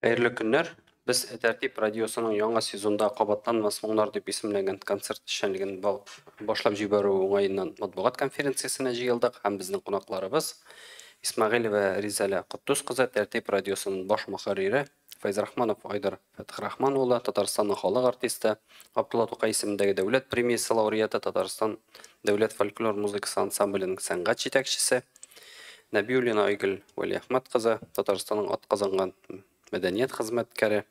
Хәерле көннәр! Без Тәртип радиосының яңа сезонда Кабатланмас моңнар дип исемләнгән концерт эшчәнлеген башлап җибәрү уңаеннан матбугат конференциясенә җыелдык һәм безнең кунакларыбыз Исмәгыйлева Ризәлә Котдус кызы, Тәртип радиосының баш мөхәррире, Фәйзрахманов Айдар Фәтхрахман улы, Татарстанның халык артисты, Габдулла Тукай исемендәге дәүләт премиясе лауреаты, Татарстан дәүләт фольклор музыкасы ансамбленең сәнгать җитәкчесе, Нәбиуллина Айгөл Вәлиәхмәт кызы, Татарстанның атказанган мәдәният хезмәткәре,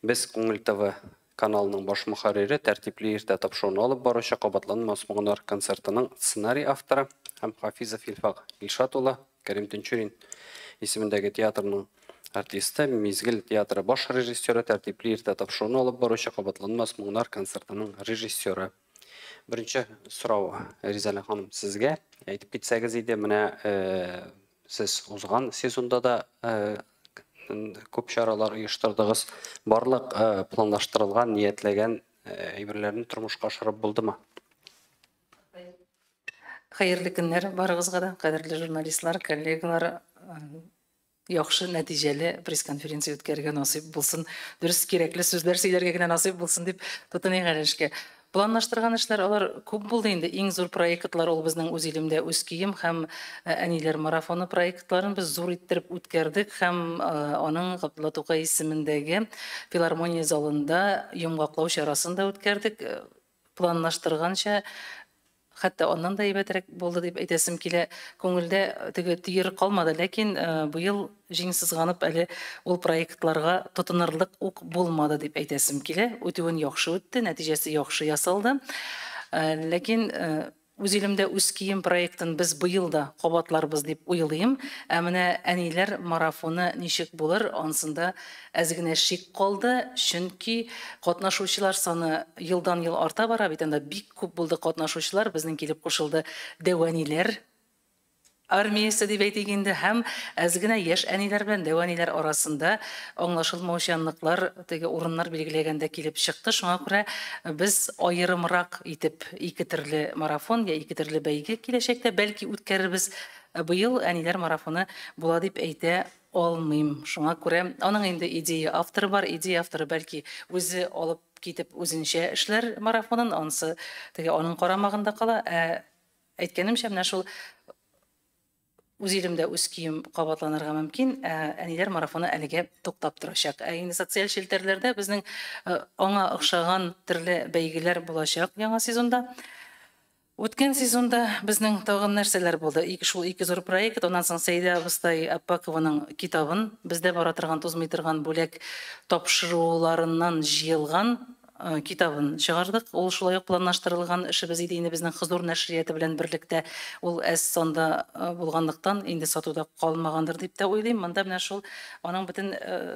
Без Күңел ТВ каналының баш мөхәррире, Тәртипле иртә тапшыруны алып баручы, Кабатланмас моңнар концертының сценарий авторы һәм Хафизов Илфак Илшат улы, Кәрим Тинчурин исемендәге театрның артисты, Мизгел театры баш режиссеры, Тәртипле иртә тапшыруны алып баручы, Кабатланмас моңнар концертының режиссеры. Беренче сорау, Ризәлә ханым, сезгә. Әйтеп китсәгез иде, менә сез узган сезонда да күп чаралар оештырдыгыз. Барлык планлаштырылган, ниятләгән әйберләрне тормышка ашырып булдымы? Хәерле көннәр барыгызга да, кадерле журналистлар, коллегалар. Яхшы нәтиҗәле пресс-конференция үткәрергә насыйп булсын. Дөрес, кирәкле сүзләр сөйләргә генә насыйп булсын дип тотыныйк әле эшкә. Планлаштырган эшләр алар күп булды инде. Иң зур проектлар ул безнең Үз илемдә үз көем һәм Әниләр марафоны проектларын без зур иттереп үткәрдек һәм аның Габдулла Тукай исемендәге филармония залында йомгаклау чарасын да үткәрдек. Планлаштырганча, хәтта аннан да әйбәтрәк булды дип әйтәсем килә. Күңелдә теге төер калмады, ләкин быел җиң сызганып әле ул проектларга тотынырлык ук булмады дип әйтәсем килә. Үтүен яхшы үтте, нәтиҗәсе яхшы ясалды. Ләкин Үз илемдә үз кием проектын без быел да кабатларбыз дип уйлыйм. Ә менә әниләр марафоны ничек булыр, ансында әз генә шик калды, чөнки катнашучылар саны елдан-ел арта бара бит, анда бик күп булды катнашучылар, безнең килеп кушылды дәү әниләр армиясе дип әйтик инде, һәм әз генә яшь әниләр белән дәү әниләр арасында аңлашылмаучанлыклар теге урыннар билгеләгәндә килеп чыкты. Шуңа күрә без аерымрак итеп ике төрле марафон я ике төрле бәйге киләчәктә бәлки үткәрербез. Быел әниләр марафоны була дип әйтә алмыйм. Шуңа күрә аның инде идея авторы бар. Идея авторы бәлки үзе алып китеп үзенчә эшләр марафонын, анысы теге аның карамагында кала. Ә әйткәнемчә, менә шул үз илемдә үз көем кабатланырга мөмкин, ә әниләр марафоны әлегә туктап торачак. Ә инде социаль челтәрләрдә безнең аңа охшаган төрле бәйгеләр булачак яңа сезонда. Үткән сезонда безнең тагын нәрсәләр булды? Ике шул ике зур проект, аннан соң Сәйдә абыстай Аппакованың китабын бездә бара торган, тузмый торган бүләк тапшыруларыннан җыелган китабын чыгардык. Ул шулай ук планлаштырылган эшебез иде инде безнең Хозур нәшрияты белән берлектә. Ул әз санда булганлыктан инде сатуда калмагандыр дип тә уйлыйм. Монда менә шул аның бөтен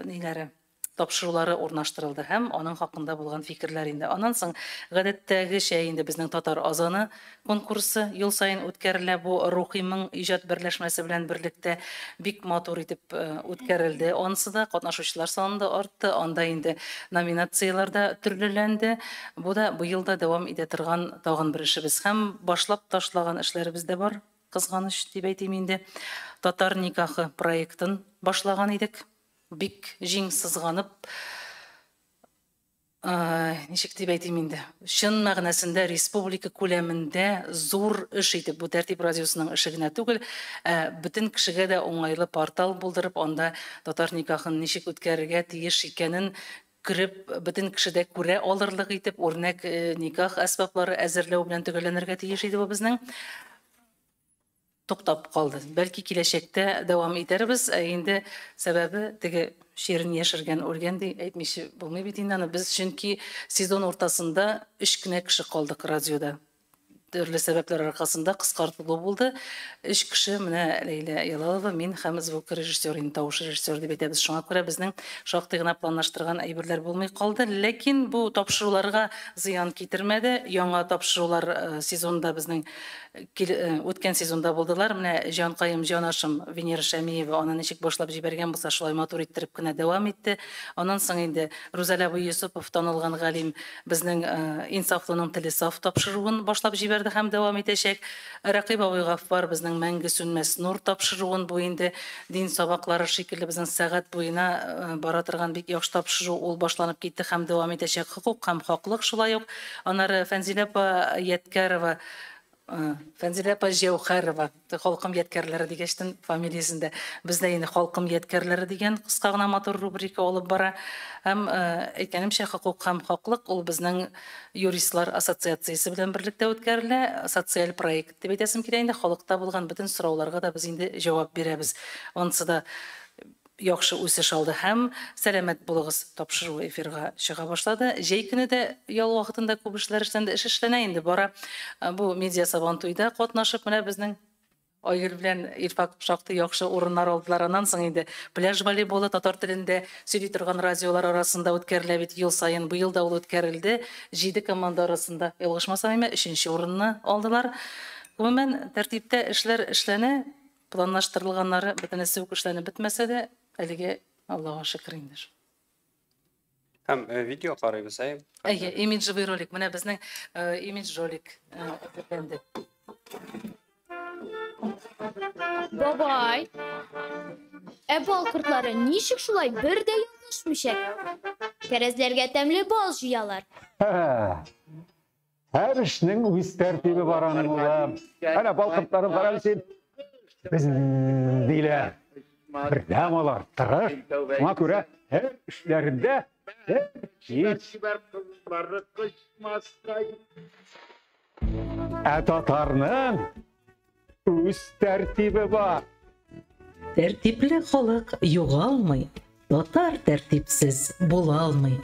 ниләре, тапшырулары урнаштырылды һәм аның хакында булган фикерләр инде. Аннан соң гадәттәгечә инде безнең Татар азаны конкурсы ел саен үткәрелә. Бу Рухи моң иҗат берләшмәсе белән берлектә бик матур итеп үткәрелде. Анысы да катнашучылар саны да артты, анда инде номинацияләр дә төрлеләнде. Бу да быел да дәвам итә торган тагын бер эшебез. Һәм башлап ташлаган эшләребез дә бар, кызганыч дип әйтим инде. Татар никахы проектын башлаган идек. Бик җиң сызганып, ничек дип әйтим инде, чын мәгънәсендә республика күләмендә зур эш итеп, бу Тәртип радиосының эше генә түгел, ә бөтен кешегә дә уңайлы портал булдырып, анда татар никахын ничек үткәрергә тиеш икәнен кереп, бөтен кеше дә күрә алырлык итеп, үрнәк никах әсбаплары әзерләү белән төгәлләнергә тиеш иде бу безнең. Туктап калды. Бәлки киләчәктә дәвам итәрбез, ә инде сәбәбе теге чирен яшергән үлгән ди әйтмичә булмый бит инде аны. Без чөнки сезон уртасында өч кенә кеше калдык радиода. Төрле сәбәпләр аркасында кыскартылу булды. Өч кеше, менә Ләйлә Ялалова, мин һәм звукорежиссер, инде тавыш режиссер дип әйтәбез. Шуңа күрә безнең шактый гына планлаштырган әйберләр булмый калды. Ләкин бу тапшыруларга зыян китермәде. Яңа тапшырулар сезонда безнең үткән сезонда булдылар. Менә Җанкаем, Җанашым Венера Шәмиева аны ничек башлап җибәргән булса, шулай матур иттереп кенә дәвам итте. Аннан соң инде Рузаля абый Юсупов, танылган галим, безнең Инсафлының теле саф тапшыруын башлап җибәрде. җибәрде һәм дәвам итәчәк. Рәкыйп абый Гаффар безнең Мәңге сүнмәс нур тапшыруын, бу инде дин сабаклары шикелле безнең сәгать буена бара торган бик яхшы тапшыру, ул башланып китте һәм дәвам итәчәк. Хокук һәм хаклык шулай ук. Аннары Фәнзилә апа Ядкәрова, Фәнзилә апа Җәүхәрова, халкым ядкәрләре дигәчтен фамилиясендә бездә инде халкым ядкәрләре дигән кыска гына матур рубрика алып бара. Һәм әйткәнемчә, хокук һәм хаклык ул безнең юристлар ассоциациясе белән берлектә үткәрелә, социаль проект дип әйтәсем килә инде, халыкта булган бөтен сорауларга да без инде җавап бирәбез. Анысы да яхшы үсеш алды һәм сәламәт булыгыз тапшыру эфирга чыга башлады. Җәй көне дә ял вакытында күп эшләр эшләнде, эш эшләнә инде бара. Бу медиа сабантуйда катнашып, менә безнең Айгөл белән Илфак шактый яхшы урыннар алдылар. Аннан соң инде пляж волейболы татар телендә сөйли торган радиолар арасында үткәрелә бит ел саен. Быел да ул үткәрелде. 7 команда арасында, ялгышмасам, 3нче урынны алдылар. Гомумән, тәртиптә эшләр эшләнә, планлаштырылганнары бөтенесе үк эшләнеп бетмәсә дә, әлегә Аллаһка шөкер инде. Һәм видео карыйбыз, әй? Әйе, имиджевый ролик. Менә безнең имидж ролик әзерләнде. Бабай, ә бал кортлары ничек шулай бер дә ялгышмыйча? Тәрәзләргә тәмле бал җыялар. Һәр эшнең үз тәртибе бар аның, улым. Әнә бал кортларын карале син. Без диләр. Бердәм алар, тырыш. Шуңа күрә һәр эшләрендә тәртип. Ә татарның үз тәртибе бар. Тәртипле халык югалмый, татар тәртипсез була алмый.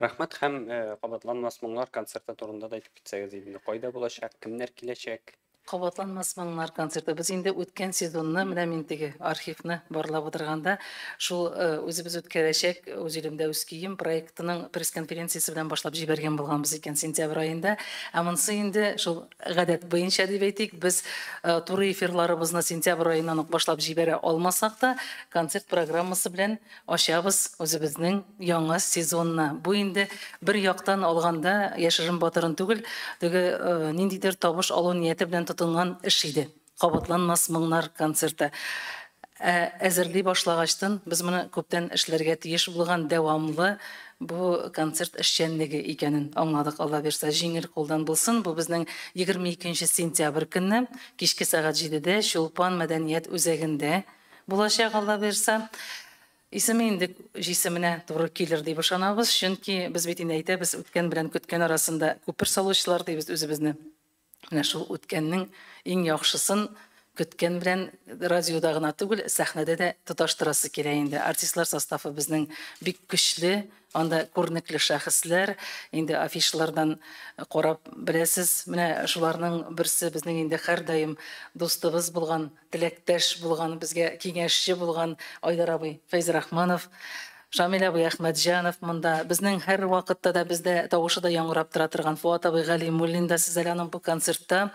Рәхмәт һәм кабатланмас моңнар концерты турында да әйтеп китсәгез инде, кайда булачак, кемнәр киләчәк? Кабатланмас моңнар концерты. Без инде үткән сезонны, менә мин теге архивны барлап утырганда, шул үзебез үткәрәчәк Үз илемдә үз көем проектының пресс-конференциясе белән башлап җибәргән булганбыз икән сентябрь аенда. Ә монысы инде шул гадәт буенча дип әйтик, без туры эфирларыбызны сентябрь аеннан ук башлап җибәрә алмасак та, концерт программасы белән ачабыз үзебезнең яңа сезонны. Бу инде бер яктан алганда яшерен батырын түгел, теге ниндидер табыш алу нияте белән тотынган эш иде. Кабатланмас моңнар концерты. Әзерли башлагачтын без моны күптән эшләргә тиеш булган дәвамлы бу концерт эшчәнлеге икәнен аңладык. Алла бирсә, җиңел кулдан булсын. Бу безнең 22 сентябрь көнне кичке сәгать 7-дә Чулпан мәдәният үзәгендә булачак, Алла бирсә. Исеме инде җисеменә туры килер дип ышанабыз, чөнки без бит инде әйтәбез, үткән белән көткән арасында күпер салучылар дибез үзебезне. Менә шул үткәннең иң яхшысын көткән белән радиода гына түгел, сәхнәдә дә тоташтырасы килә инде. Артистлар составы безнең бик көчле, анда күренекле шәхесләр, инде афишалардан карап беләсез. Менә шуларның берсе безнең инде һәрдаим дустыбыз булган, теләктәш булган, безгә киңәшче булган Айдар абый Фәйзрахманов, Шамил абый Әхмәтҗанов монда. Безнең һәр вакытта да бездә тавышы да яңгырап тора торган Фуат абый Галимуллин да, сез әле аның бу концертта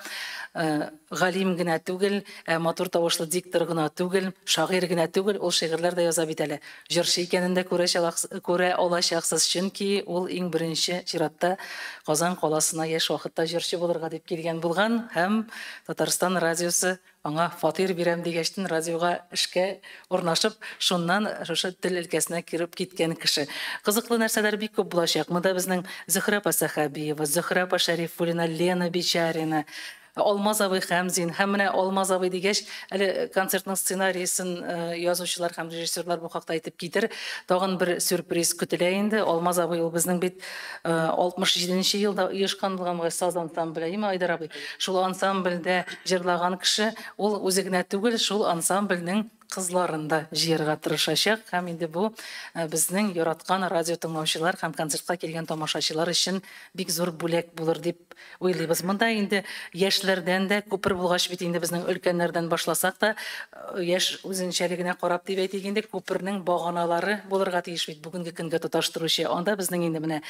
галим генә түгел, матур тавышлы диктор гына түгел, шагыйрь генә түгел, ул шигырьләр дә яза бит әле. Җырчы икәнен дә күрә алачаксыз, чөнки ул иң беренче чиратта Казан каласына яшь вакытта җырчы булырга дип килгән булган һәм Татарстан радиосы аңа фатир бирәм дигәчтен радиога эшкә урнашып, шуннан шушы тел өлкәсенә кереп киткән кеше. Кызыклы нәрсәләр бик күп булачак. Монда безнең Зөһрә апа Сәхәбиева, Зөһрә апа Шәрифуллина, Лена Бичарина, Алмаз абый Хәмзин. Һәм менә Алмаз абый дигәч, әле концертның сценарийсын язучылар һәм режиссерлар бу хакта әйтеп китер. Тагын бер сюрприз көтелә инде. Алмаз абый ул безнең бит 67 елда оешкан булган саз ансамбле, әйеме, Айдар абый? Шул ансамбльдә җырлаган кеше, ул үзе генә түгел, шул ансамбльнең кызларын да җыярга тырышачак. Һәм инде бу безнең яраткан радио тыңлаучылар һәм концертка килгән тамашачылар өчен бик зур бүләк булыр дип дип уйлыйбыз. Монда инде яшьләрдән дә күпер булгач бит инде безнең өлкәннәрдән башласак та, яшь үзенчәлегенә карап дип әйтик инде, күпернең баганалары булырга тиеш бит бүгенге көнгә тоташтыручы. Анда безнең инде менә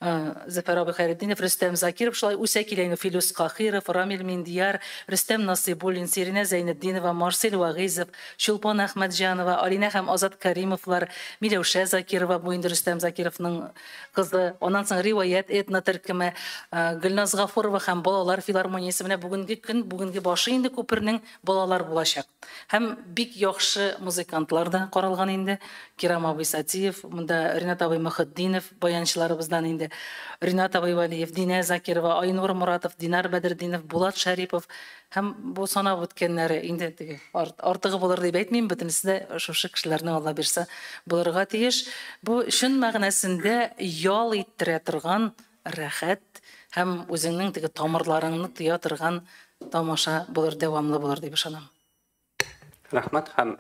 Зөфәр абый Хәйретдинов, Рөстәм Закиров шулай үсә килә инде, Филүс Кахиров, Рамил Миндияр, Рөстәм Насыйбуллин, Сиринә Зәйнетдинова, Марсель Вагыйзов, Чулпан Әхмәтҗанова, Алинә һәм Азат Каримовлар, Миләүшә Закирова, бу инде Рөстәм Закировның кызы. Аннан соң Риваять этно төркеме, Гөлназ Гафурова һәм балалар филармониясе. Менә бүгенге көн, бүгенге башы инде күпернең балалар булачак. Һәм бик яхшы музыкантлар да каралган инде. Кирам абый Сатиев, монда Ринат абый Мөхетдинов, баянчыларыбыздан инде Ринат абый Вәлиев, Динә Закирова, Айнур Муратов, Динар Бәдретдинов, Булат Шәрипов һәм бу санап үткәннәре инде теге артыгы булыр дип әйтмим, бөтенесе дә шушы кешеләрнең Алла бирсә булырга тиеш. Бу чын мәгънәсендә ял иттерә торган рәхәт һәм үзеңнең теге тамырларыңны тоя торган тамаша булыр, дәвамлы булыр дип ышанам. Рәхмәт һәм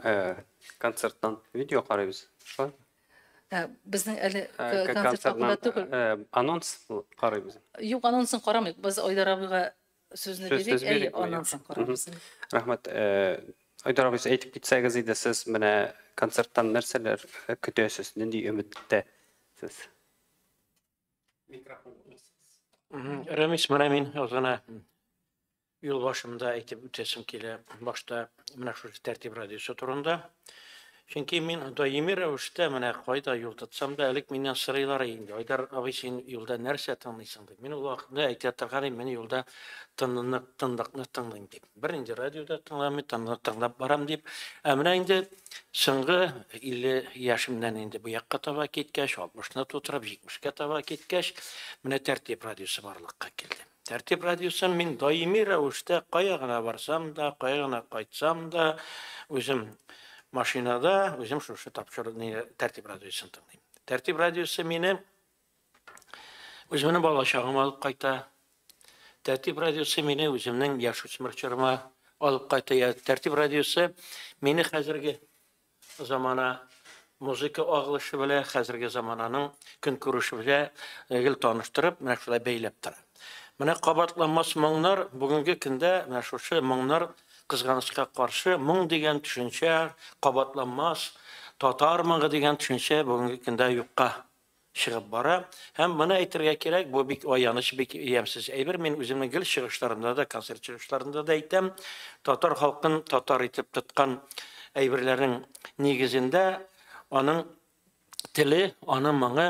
концерттан видео карыйбыз. Шулай? Безнең әле концерт хакында түгел. Анонс карыйбыз. Юк, анонсын карамыйк. Без Айдар абыйга сүзне бирик, анонсын карарбыз. Рәхмәт. Айдар абый, әйтеп китсәгез иде, сез менә концерттан нәрсәләр көтәсез, нинди өметтә сез? Микрофон. Рәмис, менә мин аз гына юл башымда әйтеп үтәсем килә. Башта менә шушы Тәртип радиосы турында. Чөнки мин даими рәвештә менә кайда юл тотсам да, элек миннән сорыйлар инде. Айдар абый, син юлда нәрсә тыңлыйсың дип. Мин ул вакытта әйтә торган идем, мин юлда тынлыкны тыңлыйм дип. Бернинди радиода тыңламый, тынлык тыңлап барам дип. Ә менә инде соңгы 50 яшемнән инде бу якка таба киткәч, 60-ны тутырып, 70-кә таба киткәч, менә Тәртип радиосы барлыкка килде. Тәртип радиосын мин даими рәвештә кая гына барсам да, кая гына кайтсам да, үзем машинада, үзем шушы тапшыруны Тәртип радиосын тыңлыйм. Тәртип радиосы мине үземнең бала чагыма алып кайта. Тәртип радиосы мине үземнең яшүсмер чорыма алып кайта. Тәртип радиосы мине хәзерге замана музыка агылышы белән, хәзерге замананың көнкүреше белән гел таныштырып, менә шулай бәйләп тора. Менә кабатланмас моңнар бүгенге көндә менә шушы моңнар кызганычка каршы моң дигән төшенчә, кабатланмас татар моңы дигән төшенчә бүгенге көндә юкка чыгып бара. Һәм моны әйтергә кирәк, бу бик аяныч, бик ямьсез әйбер. Мин үземнең гел чыгышларымда да, концерт чыгышларында да әйтәм, татар халкын татар итеп тоткан әйберләрнең нигезендә аның теле, аның моңы,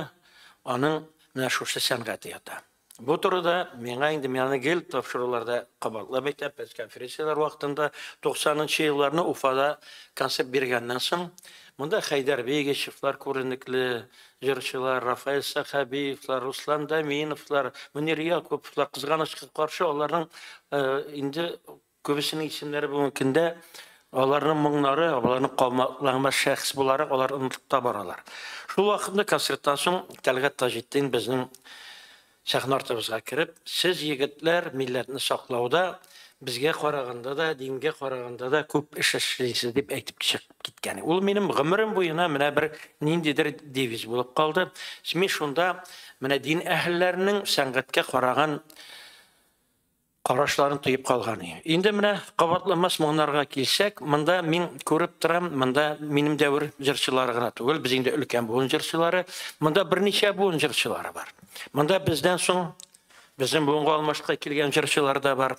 аның менә шушы сәнгате ята. Бу турыда миңа инде миңа гел тапшыруларда кабатлап әйтәм, пресс-конференцияләр вакытында 90-нчы елларны Уфада концерт биргәннән соң, монда Хәйдәр Бигешевлар күренекле җырчылар, Рафаэль Сәхәбиевлар, Руслан Даминовлар, Мөнир Якуповлар, кызганычка каршы аларның инде күбесенең исемнәре бүгенге көндә аларның моңнары, аларның кабатланмас шәхес буларак алар онытылып та баралар. Шул вакытта концерттан соң Тәлгать Таҗетдин безнең сәхнә артыбызга кереп, сез егетләр милләтне саклауда безгә караганда да, дингә караганда да күп эш эшлисез дип әйтеп чыгып киткән. Ул минем гомерем буена менә бер ниндидер девиз булып калды. Мин шунда менә дин әһелләренең сәнгатькә караган карашларын тоеп калган. Инде менә кабатланмас моңнарга килсәк, монда мин күреп торам, монда минем дәвер җырчылары гына түгел, без инде өлкән буын җырчылары, монда берничә буын җырчылары бар. Монда бездән соң безнең буынга алмашка килгән җырчылар да бар.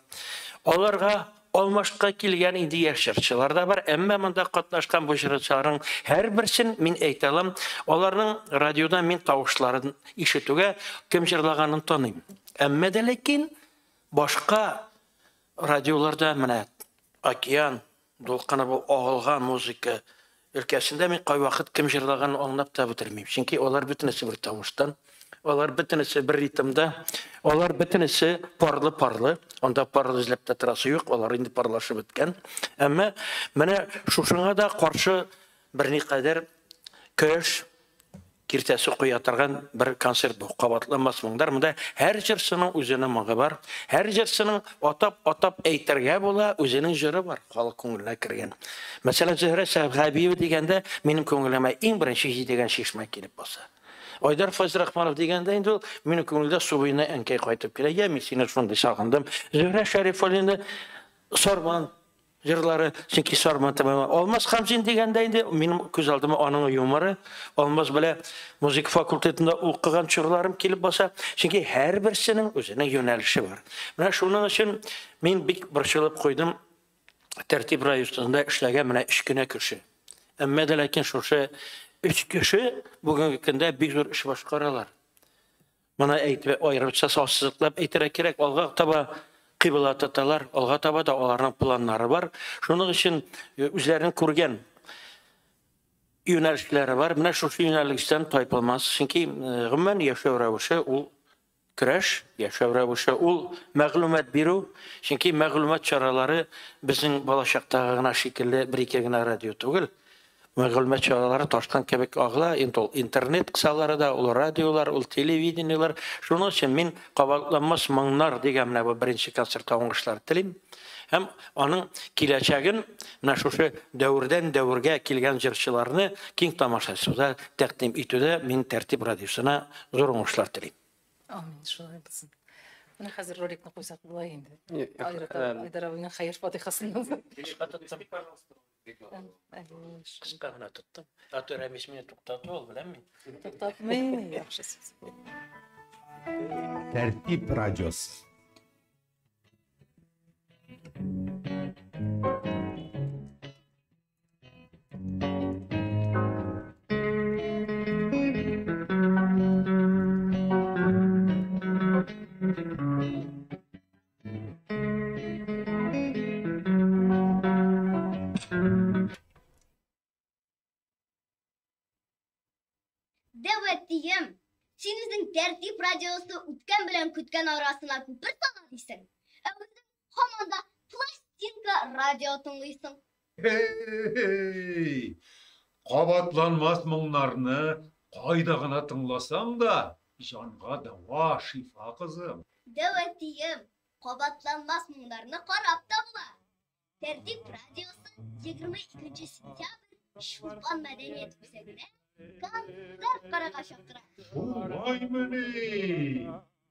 Аларга алмашка килгән инде яшь җырчылар да бар. Әмма монда катнашкан бу җырчыларның һәрберсен мин әйтә алам, аларның радиодан мин тавышларын ишетүгә кем җырлаганын таныйм. Әмма дә ләкин башка радиоларда менә океан дулкыны бу агылган музыка өлкәсендә мин кайвакыт кем җырлаганын аңлап та бетермим. Чөнки алар бөтенесе бер тавыштан, алар бөтенесе бер ритмда, алар бөтенесе парлы-парлы, анда парлы эзләп тә торасы юк, алар инде парлашып беткән. Әмма менә шушыңа да каршы берникадәр көрәш киртәсе куя торган бер концерт бу. Кабатланмас моңнар. Монда һәр җырчының үзенең моңы бар. Һәр җырчының атап-атап әйтергә була, үзенең җыры бар, халык күңеленә кергән. Мәсәлән, Зөһрә Сәхәбиева дигәндә минем күңелемә иң беренче җидегән чишмә килеп баса. Айдар Фазрахманов дигәндә инде ул минем күңелдә су буена әнкәй кайтып килә. Я, мин сине шундый сагындым. Зөһрә Шәрифуллина Сарман җырлары, чөнки Сарман тәмам. Алмаз Хамзин дигәндә инде минем күз алдыма аның юморы, Алмаз белән музыка факультетында укыган чорларым килеп баса. Чөнки һәрберсенең үзенең юнәлеше бар. Менә шуның өчен мин бик борчылып куйдым. Тәртип радиосында эшләгән менә өч кенә кеше. Әмма дә ләкин шушы өч кеше бүгенге көндә бик зур эш башкаралар. Моны әйтеп, аеруча ассызыклап әйтергә кирәк, алга таба кыйбла тоталар, алга таба да аларның планнары бар. Шуның өчен үзләренең күргән юнәлешләре бар. Менә шушы юнәлештән тайпылмас. Чөнки гомумән яшәү рәвеше ул көрәш, яшәү рәвеше ул мәгълүмат бирү. Чөнки мәгълүмат чаралары безнең балачактагы гына шикелле бер-ике генә радио түгел. Мәгълүмат чаралары ташкын кебек агыла, инде ул интернет кысалары да, ул радиолар, ул телевидениелар. Шуның өчен мин кабатланмас моңнар дигән менә бу беренче концертта уңышлар телим. Һәм аның киләчәген менә шушы дәвердән дәвергә килгән җырчыларны киң тамашачыга тәкъдим итүдә мин Тәртип радиосына зур уңышлар телим. Амин, шулай булсын. Менә хәзер роликны куйсак була инде. Айдар абыйның хәер фатихасыннан соң. Кыска гына тоттым. А то Рәмис мине туктатты, ул беләм мин. Туктатмый, яхшы сүз. Тәртип радиосы. Дәү әтием, син үзең Тәртип радиосы үткән белән көткән арасына күпер сала дисең. Ә үзең һаман да пластинка радио тыңлыйсың. Hey! Кабатланмас моңнарны кайда гына тыңласаң да, җанга дәва, шифа, кызым. Дәү әтием, кабатланмас моңнарны карап та була. Тәртип радиосы 22 сентябрь Чулпан мәдәният үзәгенә концерт карарга чакыра. Шулаймыни?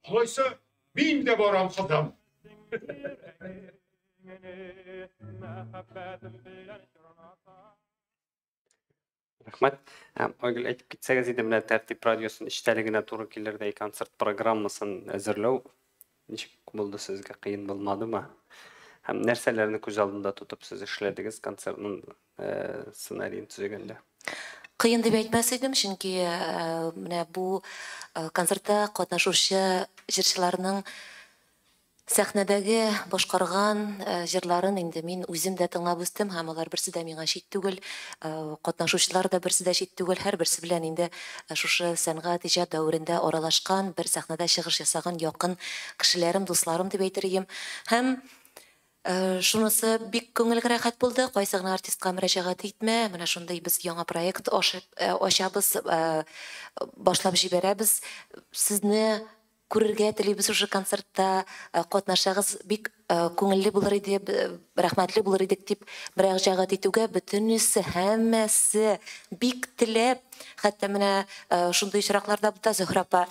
Алайса, мин дә барам, кызым. Рәхмәт. Айгөл, әйтеп китсәгез иде, менә Тәртип радиосының эчтәлегенә туры килердәй концерт программасын әзерләү ничек булды сезгә, кыен булмадымы? Һәм нәрсәләрне күз алдында тотып сез эшләдегез концертның сценарийын төзегәндә? Кыен дип әйтмәс идем, чөнки менә бу концертта катнашучы җырчыларның сәхнәдәге башкарган җырларын инде мин үзем дә тыңлап үстем, һәм алар берсе дә миңа чит түгел, катнашучылар да берсе дә чит түгел, һәрберсе белән инде шушы сәнгать иҗат дәверендә аралашкан, бер сәхнәдә чыгыш ясаган якын кешеләрем, дусларым дип әйтер идем. Һәм шунысы бик күңелгә рәхәт булды, кайсы гына артистка мөрәҗәгать итмә, менә шундый без яңа проект ачабыз, башлап җибәрәбез, сезне күрергә телибез шушы концертта, катнашагыз, бик күңелле булыр иде, рәхмәтле булыр идек дип мөрәҗәгать итүгә бөтенесе, һәммәсе бик теләп, хәтта менә шундый очракларда булды. Зөһрә апа,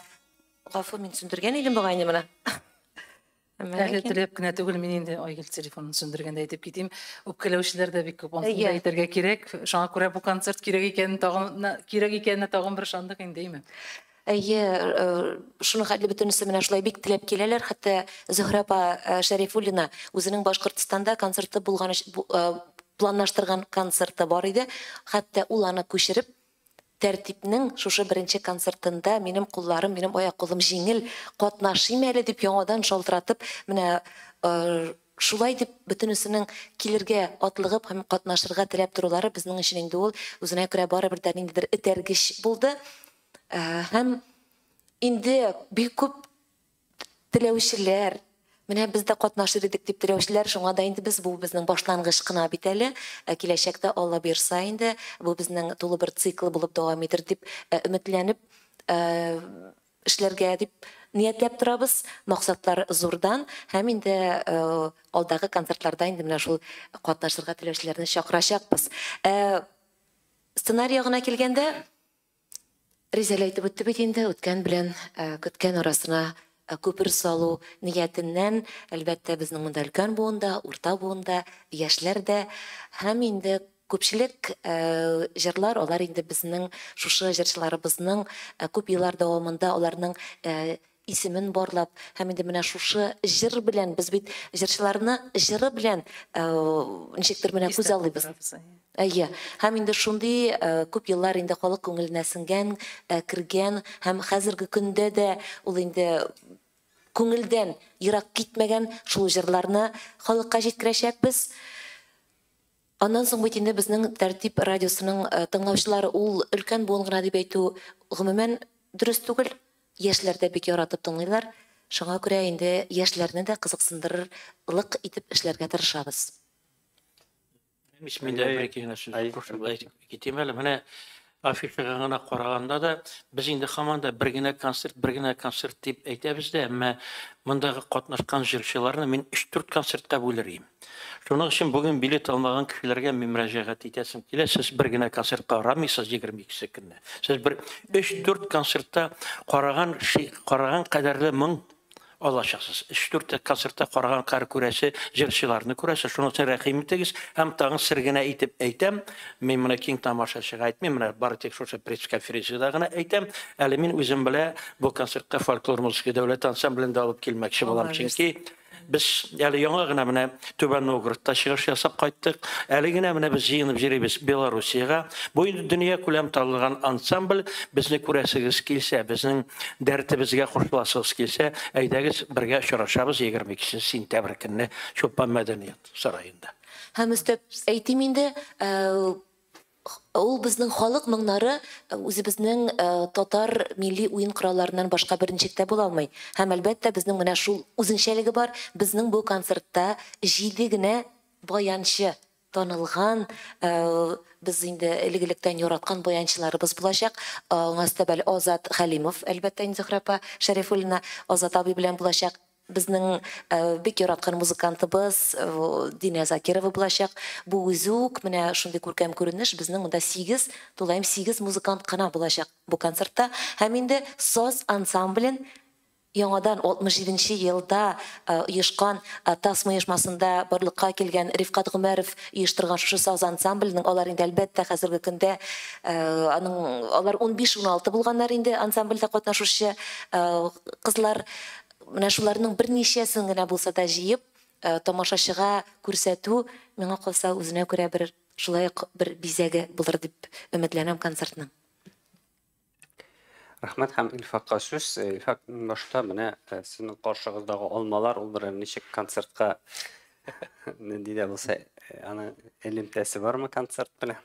гафу, мин сүндергән идем бугай инде моны. Әле теләп кенә түгел, мин инде Айгөл телефонын сүндергәндә әйтеп китим, үпкәләүчеләр дә бик күп, анысын да әйтергә кирәк. Шуңа күрә бу концерт кирәк икәнен тагын, кирәк икәненә тагын бер ышандык инде, әйме? Әйе, шуның хәтле бөтенесе менә шулай бик теләп киләләр. Хәтта Зөһрә апа Шәрифуллина үзенең Башкортстанда концерты булган, планлаштырган концерты бар иде. Хәтта ул аны күчереп, Тәртипнең шушы беренче концертында минем кулларым, минем аяк кулым җиңел, катнашыйм әле дип яңадан шалтыратып, менә шулай дип бөтенесенең килергә атлыгып һәм катнашырга теләп торулары безнең өчен инде ул үзенә күрә барыбер дә ниндидер этәргеч булды. Һәм инде бик күп теләүчеләр, менә без дә катнашыр идек дип теләүчеләр, шуңа да инде без бу безнең башлангыч кына бит әле, киләчәктә Алла бирса инде бу безнең тулы бер цикл булып дәвам итер дип өметләнеп эшләргә дип ниятләп торабыз. Максатлар зурдан һәм инде алдагы концертларда инде менә шул катнашырга теләүчеләрне чакырачакбыз. Сценарий ягына килгәндә, Ризәл әйтеп үтте бит инде, үткән белән көткән арасына күпер салу ниятеннән, әлбәттә, безнең монда өлкән буында, урта буында, яшьләр дә һәм инде күпчелек җырлар, алар инде безнең шушы җырчыларыбызның күп еллар дәвамында аларның исемен барлап, һәм инде менә шушы җыр белән без бит җырчыларны җыры белән ничектер менә күз алыйбыз. Әйе, һәм инде шундый күп еллар инде халык күңеленә сеңгән, кергән һәм хәзерге көндә дә ул инде күңелдән ерак китмәгән шул җырларны халыкка җиткерәчәкбез. Аннан соң бит инде безнең Тәртип радиосының тыңлаучылары ул өлкән буын гына дип әйтү гомумән дөрес түгел. Яшьләр дә бик яратып тыңлыйлар. Шуңа күрә инде яшьләрне дә кызыксындырырлык итеп эшләргә тырышабыз. Мин дә бер ике генә сүз кушып әйтеп китим әле. Менә афишага гына караганда да без инде һаман да бер генә концерт, бер генә концерт дип әйтәбез дә, әмма мондагы катнашкан җырчыларны мин 3-4 концертка бүлер идем. Шуның өчен бүген билет алмаган кешеләргә мин мөрәҗәгать итәсем килә. Сез бер генә концертка бармыйсыз 22 көнне. Сез бер 3-4 концертта караган караган кадәрле моң алачаксыз. 3-4 концертта караган кар күрәсе, җырчыларны күрәсе. Шуның өчен рәхим итегез. Һәм тагын сер генә әйтеп әйтәм. Мин моны киң тамашачыга әйтмим, менә бары тик шушы пресс-конференциядә генә әйтәм. Әле мин үзем белә бу концертка фольклор музыка дәүләт ансамблен дә алып килмәкче булам, чөнки без әле яңа гына менә Түбән Новгородта чыгыш ясап кайттык. Әле генә менә без җыенып йөрибез Белоруссиягә. Бу инде дөнья күләм танылган ансамбль. Безне күрәсегез килсә, безнең дәртебезгә кушыласыгыз килсә, әйдәгез бергә очрашабыз 22 сентябрь көнне Чулпан мәдәният сараенда. Һәм өстәп әйтим инде, ул безнең халык моңнары үзебезнең татар милли уен коралларыннан башка берничек тә була алмый. Һәм әлбәттә безнең менә шул үзенчәлеге бар. Безнең бу концертта 7 генә баянчы танылган, без инде элек-электән яраткан баянчыларыбыз булачак. Аңа өстәп әле Азат Хәлимов, әлбәттә, инде Зөһрә апа Шәрифуллина Азат абый белән булачак. Безнең бик яраткан музыкантыбыз Динә Закирова булачак. Бу үзе үк менә шундый күркәм күренеш. Безнең монда 8, тулаем 8 музыкант кына булачак бу концертта. Һәм инде саз ансамблен яңадан 67 елда оешкан Тасма оешмасында барлыкка килгән Рифкат Гомәров оештырган шушы саз ансамбленең алар инде әлбәттә хәзерге көндә аның алар 15-16 булганнар инде ансамбльдә катнашучы кызлар. Менә шуларның берничәсен генә булса да җыеп, тамашачыга күрсәтү миңа калса үзенә күрә бер шулай ук бер бизәге булыр дип өметләнәм концертның. Рәхмәт һәм Илфакка сүз. Илфак, башта менә сезнең каршыгыздагы алмалар ул бер ничек концертка нинди дә булса аны элемтәсе бармы концерт белән?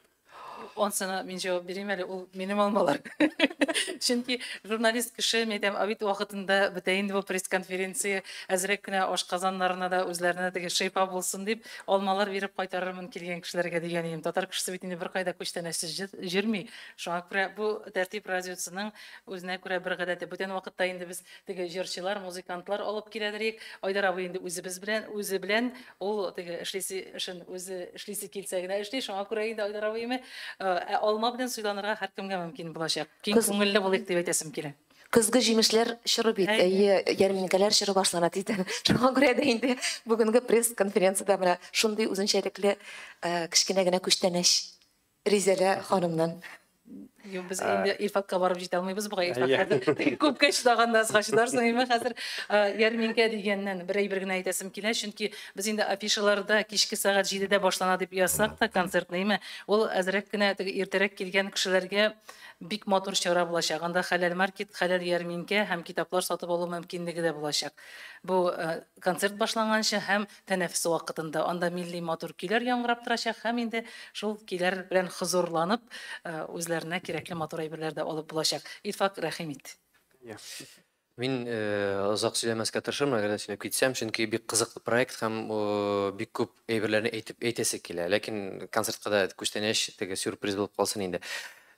Ансына мин җавап бирим әле, ул минем алмалар. Чөнки журналист кеше, мин әйтәм, обед вакытында бетә инде бу пресс-конференция, әзрәк кенә ашказаннарына да үзләренә теге шифа булсын дип, алмалар биреп кайтарырмын килгән кешеләргә дигән идем. Татар кешесе бит инде беркайда күчтәнәчсез йөрми. Шуңа күрә бу Тәртип радиосының үзенә күрә бер гадәте. Бүтән вакытта инде без теге җырчылар, музыкантлар алып киләдер. Айдар абый инде үзебез белән, үзе белән ул теге эшлисе эшен үзе эшлисе килсә генә эшли. Шуңа күрә инде Айдар абыйны алма белән сыйланырга һәркемгә мөмкин булачак. Киң күңелле булыйк дип әйтәсем килә. Көзге җимешләр чоры бит, әйе, ярминкәләр чоры башлана тиздән. Шуңа күрә дә инде бүгенге пресс-конференциядә менә шундый үзенчәлекле кечкенә генә күчтәнәч Ризәлә ханымнан. Юк, без инде Илфакка барып җитә алмыйбыз бугай. Илфак хәзер күпкә чыдаганда азга чыдарсың инде хәзер. Ярминкә дигәннән бер әйбер генә әйтәсем килә, чөнки без инде афишаларда кичке сәгать 7-дә башлана дип язсак та концертны, әйме, ул әзрәк кенә теге иртәрәк килгән кешеләргә бик матур чара булачак. Анда хәләл маркет, хәләл ярминкә һәм китаплар сатып алу мөмкинлеге дә булачак. Бу концерт башланганчы һәм тәнәфес вакытында анда милли матур көйләр яңгырап торачак һәм инде шул көйләр белән хозурланып үзләренә кирәкле матур әйберләр дә алып булачак. Илфак, рәхим ит. Мин озак сөйләмәскә тырышырмын, әгәр дә сөйләп китсәм, чөнки бик кызыклы проект һәм бик күп әйберләрне әйтеп әйтәсе килә. Ләкин концертка да күчтәнәч, теге сюрприз булып калсын инде.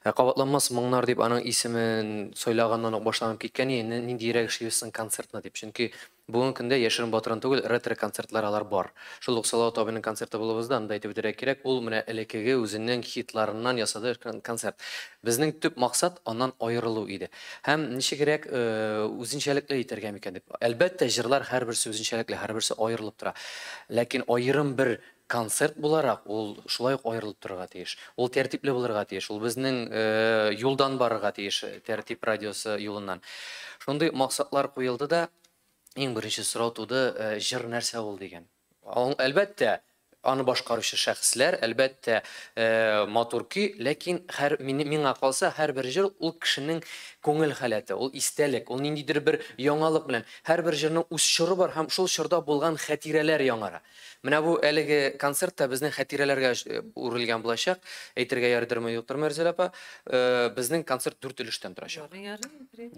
Кабатланмас моңнар дип аның исемен сайлаганнан ук башланып киткән, ниндиерәк эшлибез соң концертны дип. Чөнки бүгенге көндә яшерен батырын түгел, ретро концертлар алар бар. Шул ук Салават абыйның концерты булып узды, анда әйтеп үтәргә кирәк, ул менә элеккеге үзенең хитларыннан ясады концерт. Безнең төп максат аннан аерылу иде. Һәм ничегрәк үзенчәлекле итәргә микән дип. Әлбәттә, җырлар һәрберсе үзенчәлекле, һәрберсе аерылып тора. Ләкин аерым бер концерт буларак ул шулай ук аерылып торырга тиеш. Ул тәртипле булырга тиеш. Ул безнең юлдан барырга тиеш, Тәртип радиосы юлыннан. Шундый максатлар куелды да, иң беренче сорау туды, җыр нәрсә ул дигән. Әлбәттә, аны башкаручы шәхесләр, әлбәттә, матур көй, ләкин һәр миңа калса, һәрбер җыр ул кешенең күңел халәте, ул истәлек, ул ниндидер бер яңалык белән. Һәрбер җырның үз чоры бар һәм шул чорда булган хатирәләр яңара. Менә бу әлеге концерт та безнең хатирәләргә үрелгән булачак. Әйтергә ярыйдырмы, юктырмы, Рзилә апа? Безнең концерт 4 өлештән торачак.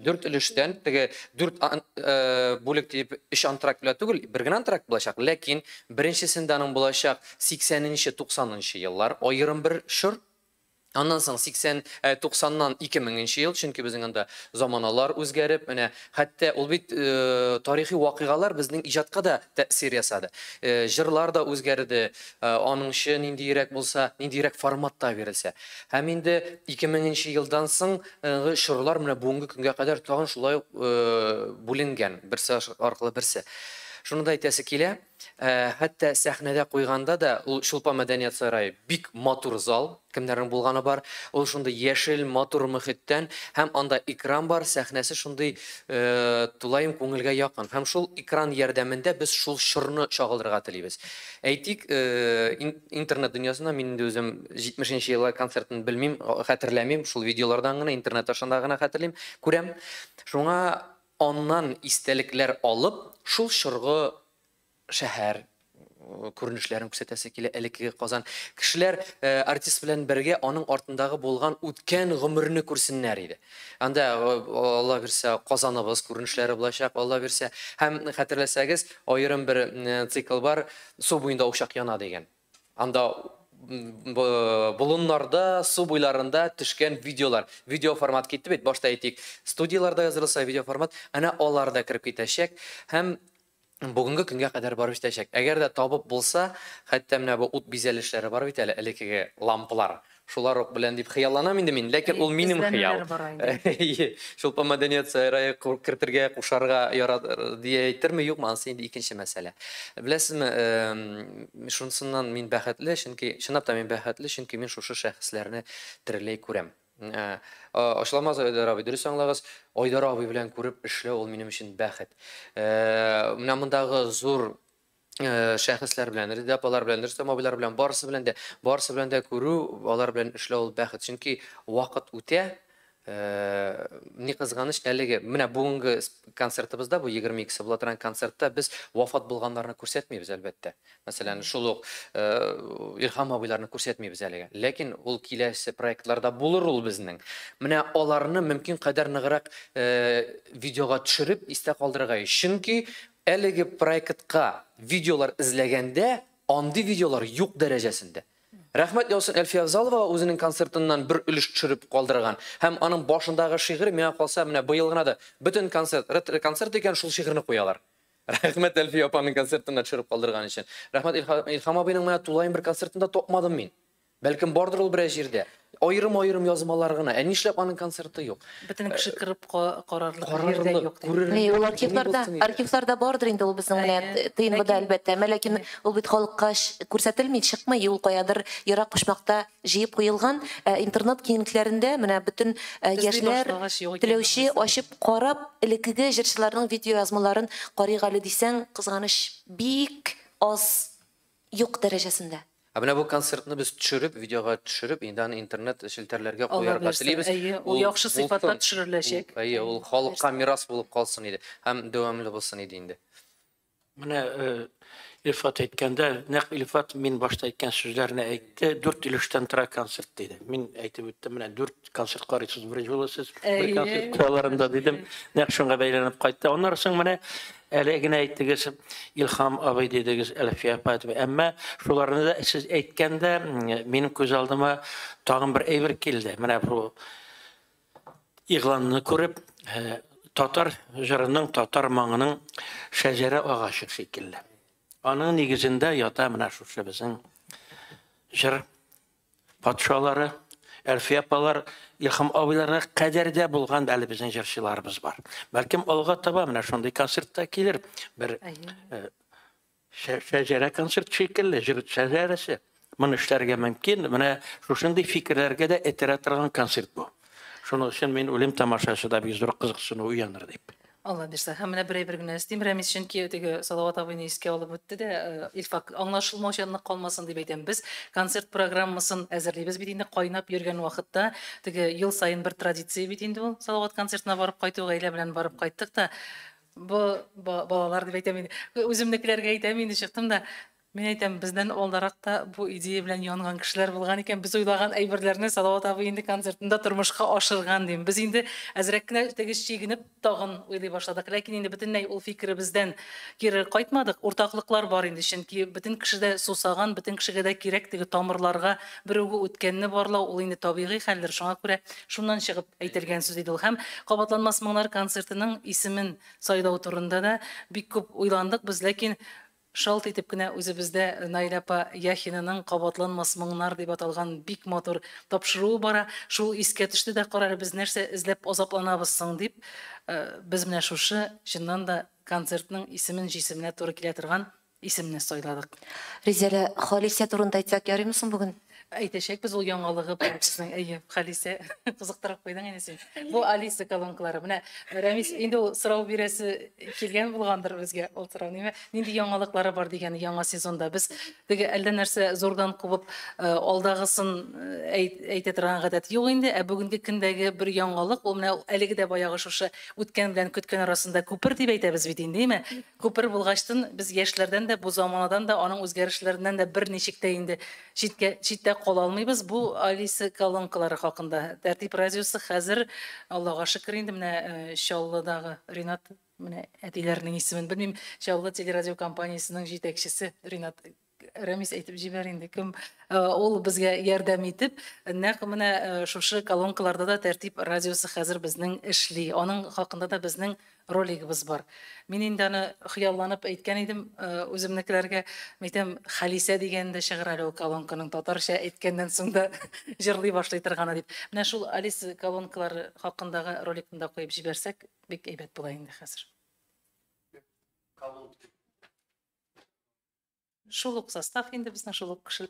4 өлештән, теге 4 бүлек дип 3 антракт белән түгел, бер генә антракт булачак, ләкин беренчесендә аның булачак 80-90 еллар, аерым бер чор. Аннан соң 90-нан 2000 ел, чөнки безнең анда заманалар үзгәреп, менә хәтта ул бит тарихи вакыйгалар безнең иҗатка да тәэсир ясады. Җырлар да үзгәрде, аныңчы ниндиерәк булса, ниндиерәк форматта бирелсә. Һәм инде 2000 елдан соң чорлар менә бүгенге көнгә кадәр тагын шулай ук бүленгән, берсе аркылы берсе. Шуны да әйтәсе килә, хәтта сәхнәдә куйганда да ул Чулпан мәдәният сарае бик матур зал, кемнәрнең булганы бар, ул шундый яшел матур мөхиттән, һәм анда экран бар, сәхнәсе шундый тулаем күңелгә якын. Һәм шул экран ярдәмендә без шул чорны чагылдырырга телибез. Әйтик, интернет дөньясында мин инде үзем 70 еллар концертын белмим, хәтерләмим, шул видеолардан гына, интернет ашында гына хәтерлим, күрәм. Шуңа аннан истәлекләр алып, шул чоргы шәһәр күренешләрен күрсәтәсе килә, элеккеге Казан. Кешеләр артист белән бергә аның артындагы булган үткән гомерне күрсеннәр иде. Анда, Алла бирсә, Казаныбыз күренешләре булачак, Алла бирсә. Һәм хәтерләсәгез, аерым бер цикл бар, су буенда учак яна дигән. Анда болыннарда, су буйларында төшкән видеолар. Видео формат китте бит, башта әйтик, студияларда язылса видео формат, әнә алар да кереп китәчәк һәм бүгенге көнгә кадәр барып җитәчәк. Әгәр дә табып булса, хәтта менә бу ут бизәлешләре бар бит әле, элеккеге лампалар. Шулар ук белән дип хыялланам инде мин, ләкин ул минем хыял. Чулпан мәдәният сарае кертергә, кушарга ярар дия әйтерме, юкмы, анысы инде икенче мәсьәлә. Беләсезме, шунысыннан мин бәхетле, чөнки чынлап та мин бәхетле, чөнки мин шушы шәхесләрне тереләй күрәм. Ачыламаз Айдар абый, дөрес аңлагыз, Айдар абый белән күреп эшләү ул минем өчен бәхет. Менә мондагы зур шәхесләр белән, Резеда апалар белән, Рөстәм абыйлар белән, барысы белән дә, барысы белән дә күрү, алар белән эшләү ул бәхет. Чөнки вакыт үтә, ни кызганыч, әлеге менә бүгенге концертыбызда, бу 22-се була торган концертта без вафат булганнарны күрсәтмибез, әлбәттә. Мәсәлән, шул ук Илһам абыйларны күрсәтмибез әлегә. Ләкин ул киләсе проектларда булыр ул безнең. Менә аларны мөмкин кадәр ныграк видеога төшереп истә калдырырга. Чөнки әлеге проектка видеолар эзләгәндә андый видеолар юк дәрәҗәсендә. Рәхмәт яусын Әлфия Авзалова үзенең концертыннан бер өлеш төшереп калдырган. Һәм аның башындагы шигыре миңа калса, менә быел гына да бөтен концерт, ретро концерт икән, шул шигырьне куялар. Рәхмәт Әлфия апаның концертыннан төшереп калдырган өчен. Рәхмәт Илһам абыйның менә тулаем бер концертында тапмадым мин. Бәлкем бардыр ул берәр җирдә. Аерым-аерым язмалар гына. Ә нишләп аның концерты юк? Бөтен кеше кереп карарлык җирдә юк. Ни, ул архивларда, архивларда бардыр инде ул безнең менә ТНВда әлбәттә. Ләкин ул бит халыкка күрсәтелми, чыкмый, ул каядыр ерак почмакта җыеп куелган. Интернет киңлекләрендә менә бөтен яшьләр теләүче ачып карап, элеккеге җырчыларның видео язмаларын карыйк әле дисәң, кызганыч, бик аз юк дәрәҗәсендә. Ә менә бу концертны без төшереп, видеога төшереп, инде аны интернет челтәрләргә куярга телибез. Ул яхшы сыйфатта төшереләчәк. Әйе, ул халыкка мирас булып калсын иде һәм дәвамлы булсын иде инде. Менә Илфат әйткәндә, нәкъ Илфат мин башта әйткән сүзләрне әйтте. 4 өлештән тора концерт диде. Мин әйтеп үттем, менә 4 концерт карыйсыз, бер юлы сез бер концерт кысаларында дидем. Нәкъ шуңа бәйләнеп кайтты. Аннан соң менә Әле генә әйттегез, Илһам абый дидегез, Әлфия апа дип. Әмма шуларны да сез әйткәндә, минем күз алдыма тагын бер әйбер килде. Менә бу игъланны күреп, татар җырының, татар моңының шәҗәрә агачы шикелле. Аның нигезендә ята менә шушы безнең җыр патшалары, Әлфия апалар, Илһам абыйларга кадәр дә булган әле безнең җырчыларыбыз бар. Бәлкем алга таба менә шундый концерт та килер. Бер шәҗәрә концерт шикелле, җыр шәҗәрәсе. Моны эшләргә мөмкин. Менә шушындый фикерләргә дә этәрә торган концерт бу. Шуның өчен мин уйлыйм, тамашачыда бик зур кызыксыну уяныр дип. Алла бирсә. Һәм менә бер әйбер генә өстим, Рәмис, чөнки теге Салават абыйны искә алып үтте дә, Илфак, аңлашылмаучанлык калмасын дип әйтәм. Без концерт программасын әзерлибез бит инде кайнап йөргән вакытта. Теге ел саен бер традиция бит инде ул. Салават концертына барып кайту, гаилә белән барып кайттык та. Бу балалар дип әйтәм инде. Үземнекеләргә әйтәм инде, чыктым да. Мин әйтәм, бездән алдарак та бу идея белән янган кешеләр булган икән. Без уйлаган әйберләрне Салават абый инде концертында тормышка ашырган дим. Без инде әзрәк кенә теге чигенеп тагын уйлый башладык. Ләкин инде бөтенләй ул фикеребездән кире кайтмадык. Уртаклыклар бар инде, чөнки бөтен кеше дә сусаган, бөтен кешегә дә кирәк теге тамырларга берүге үткәнне барлау, ул инде табигый хәлдер. Шуңа күрә шуннан чыгып әйтелгән сүз иде ул. Һәм Кабатланмас моңнар концертының исемен сайлау турында да бик күп уйландык без, ләкин шалт итеп кенә үзебездә Наилә апа Яхинаның Кабатланмас моңнар дип аталган бик матур тапшыруы бара. Шул искә төште дә, карар, без нәрсә эзләп азапланабыз соң дип, без менә шушы чыннан да концертның исемен җисеменә туры килә торган исемне сайладык. Ризәлә, Халисә турында әйтсәк ярыймы соң бүген? Әйтәчәкбез ул яңалыгы бар безнең. Әйе, Халисә, кызыктырып куйдың инде син. Бу Алиса колонкалары. Менә Рәмис, инде ул сорау бирәсе килгән булгандыр безгә. Ул сорау ниме? Нинди яңалыклары бар дигән яңа сезонда. Без теге әллә нәрсә зурдан кубып, алдагысын әйтә торган гадәт юк инде. Ә бүгенге көндәге бер яңалык, ул менә әлеге дә баягы шушы үткән белән көткән арасында күпер дип әйтәбез бит инде, әйме? Күпер булгачтын без яшьләрдән дә, бу заманадан да, аның үзгәрешләреннән дә берничек тә инде читтә кала алмыйбыз. Бу Алиса колонкалары хакында. Тәртип радиосы хәзер, Аллага шөкер инде, менә Чаллыдагы Ринат, менә әтиләрнең исемен белмим, Чаллы телерадио компаниясенең җитәкчесе Ринат Рәмис әйтеп җибәр инде, кем ул безгә ярдәм итеп, нәкъ менә шушы колонкаларда да Тәртип радиосы хәзер безнең эшли. Аның хакында да безнең ролигыбыз бар. Мин инде аны хыялланып әйткән идем үземнекеләргә, әйтәм, Халисә дигән дә чыгар әле ул колонканың татарча әйткәннән соң да җырлый башлый торганы дип. Менә шул Алиса колонкалары хакындагы роликны да куеп җибәрсәк, бик әйбәт була инде хәзер. Шул ук состав инде безнең, шул ук кеше.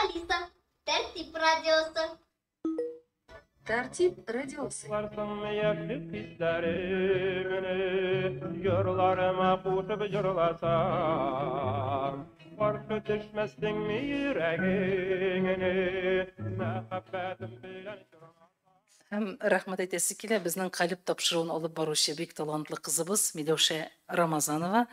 Алиса, Тәртип радиосы. Тәртип радиосы. Yollarıma qo'shib jırlasam, qarshi tushmasdingmi yuragingni, muhabbatim bilan. Һәм рәхмәт әйтәсе килә, безнең калиб тапшыруын алып баручы бик талантлы кызыбыз Миләүшә Рамазанова.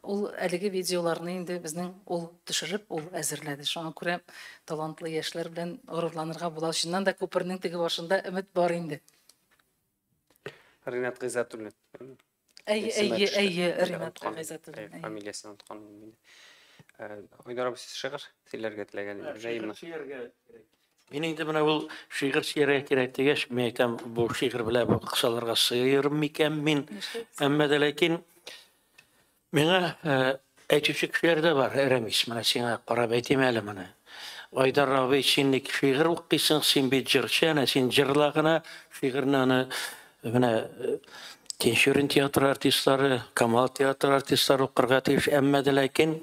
Ул әлеге видеоларны инде безнең ул төшереп, ул әзерләде. Шуңа күрә талантлы яшьләр белән горурланырга була. Чыннан да күпернең теге башында өмет бар инде. Ринат Гыйззәтуллин. Әйе, әйе, әйе, Ринат Гыйззәтуллин. Фамилиясен оныткан инде. Айдар абый, сез шигырь сөйләргә теләгән идегез. Мин инде менә ул шигырь сөйләргә кирәк дигәч, мин әйтәм, бу шигырь белән бу кысаларга сыйырмы микән мин? Әмма дә ләкин миңа әйтүче кешеләр дә бар, Рәмис, менә сиңа карап әйтим әле моны. Айдар абый, син ник шигырь укыйсың, син бит җырчы, әнә син җырла гына, шигырьне аны менә Тинчурин театры артистлары, Камал театры артистлары укырга тиеш, әмма дә ләкин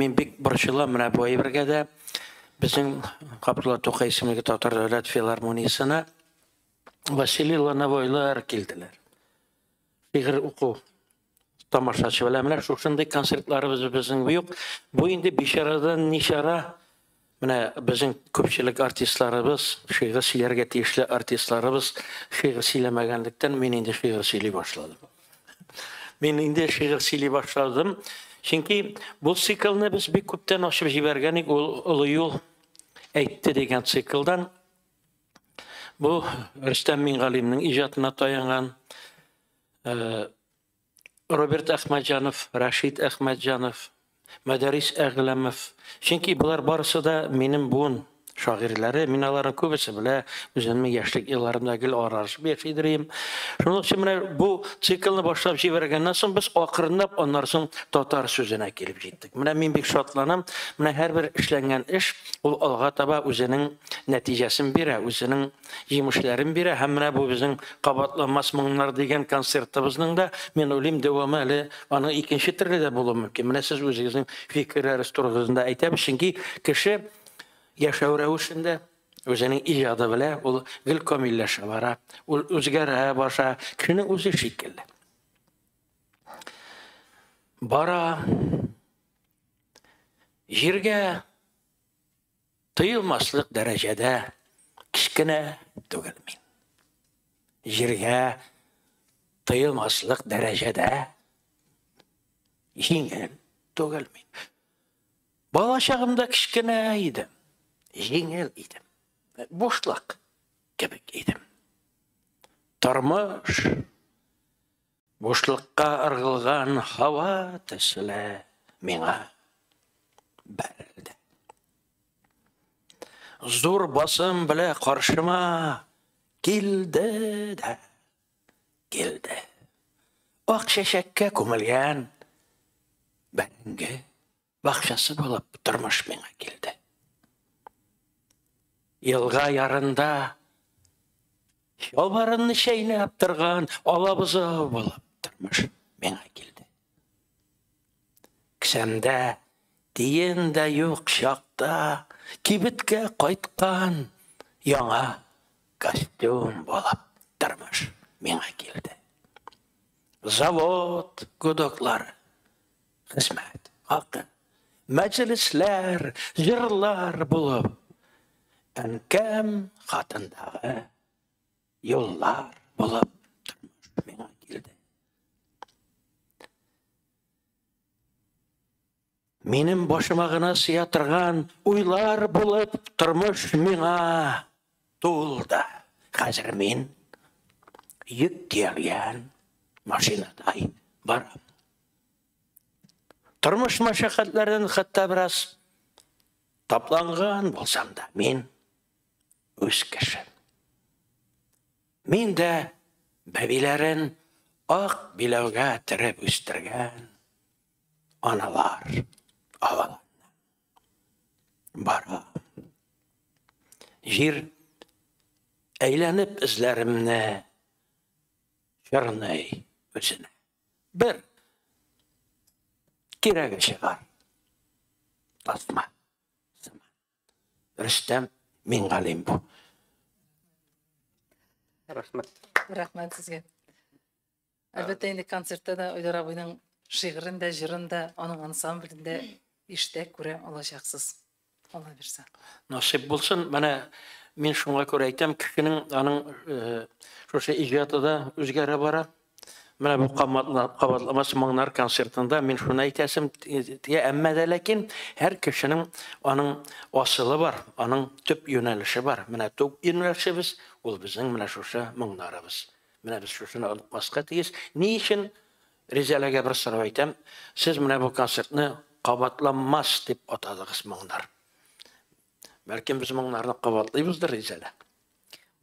мин бик борчылам менә бу әйбергә дә. Безнең Габдулла Тукай исемлеге Татар дәүләт филармониясенә Василий Лановойлар килделәр. Шигырь уку тамашачы белән менә шушындый концертларыбыз безнең юк. Бу инде бичарадан ничара. Менә безнең күпчелек артистларыбыз, шигырь сөйләргә тиешле артистларыбыз шигырь сөйләмәгәнлектән мин инде шигырь сөйли башладым. Мин инде шигырь сөйли башладым. Чөнки бу циклны без бик күптән ачып җибәргән идек, ул Олы юл әйтте дигән циклдан. Бу Рөстәм Мингалимнең иҗатына таянган, Роберт Әхмәтҗанов, Рәшит Әхмәтҗанов, Мәдәрис Әгъләмов. Чөнки болар барысы да минем буын шагыйрьләре, мин аларның күбесе белә, үземнең яшьлек елларымда гел аралашып яши идем. Шуның өчен менә бу циклны башлап җибәргәннән соң без акрынлап аннан соң татар сүзенә килеп җиттек. Менә мин бик шатланам. Менә һәрбер эшләнгән эш ул алга таба үзенең нәтиҗәсен бирә, үзенең җимешләрен бирә. Һәм менә бу безнең кабатланмас моңнар дигән концертыбызның да, мин уйлыйм, дәвамы әле аның икенче төрле дә булуы мөмкин. Менә сез үзегезнең фикерләрегез турында әйтәбез, чөнки кеше яшәү рәвешендә үзенең иҗады белән ул гел камилләшә бара, ул үзгәрә баша, кешенең үзе шикелле. Бара җиргә тыелмаслык дәрәҗәдә кечкенә түгел мин. Җиргә тыелмаслык дәрәҗәдә җиңел түгел мин. Бала чагымда кечкенә идем, җиңел идем, бушлык кебек идем. Тормыш бушлыкка ыргылган һава төсле миңа бәрелде. Зур басым белән каршыма килде дә килде. Ак чәчәккә күмелгән бәрәңге бакчасы булып тормыш миңа килде. Елга ярында чалбарымны чәйнәп торган алабызау булып тормыш миңа килде. Кесәмдә тиен дә юк чакта кибеткә кайткан яңа костюм булып тормыш миңа килде. Завод гудоклары, хезмәт хакы, мәҗлесләр, җырлар булып, әнкәм хатындагы юллар булып тормыш миңа килде. Минем башыма гына сыя торган уйлар булып тормыш миңа тулды. Хәзер мин йөк төялгән машинадай барам. Тормыш мәшәкатьләрен хәтта бераз тапланган булсам да, мин үз кеше. Мин дә бәбиләрен ак биләүгә төреп үстергән аналар авылыннан барам. Җир әйләнеп эзләремне чорный үзенә. Бер кирәге чыгар. Тасма. Рөстәм Мингалим бу. Рәхмәт. Рәхмәт сезгә. Әлбәттә, инде концертта да Айдар абыйның шигырен дә, җырын да, аның ансамблен дә ишетә, күрә алачаксыз. Алла бирсә. Насыйп булсын. Менә мин шуңа күрә әйтәм, кешенең аның шушы иҗаты да үзгәрә бара. Менә бу кабатламас моңнар концертында мин шуны әйтәсем, әмма дә ләкин һәр кешенең аның асылы бар, аның төп юнәлеше бар. Менә төп юнәлешебез ул безнең менә шушы моңнарыбыз. Менә без шушыны онытмаска тиеш. Ни өчен Ризәләгә бер сорау әйтәм, сез менә бу концертны кабатланмас дип атадыгыз моңнар. Бәлкем без моңнарны кабатлыйбыздыр, Ризәлә?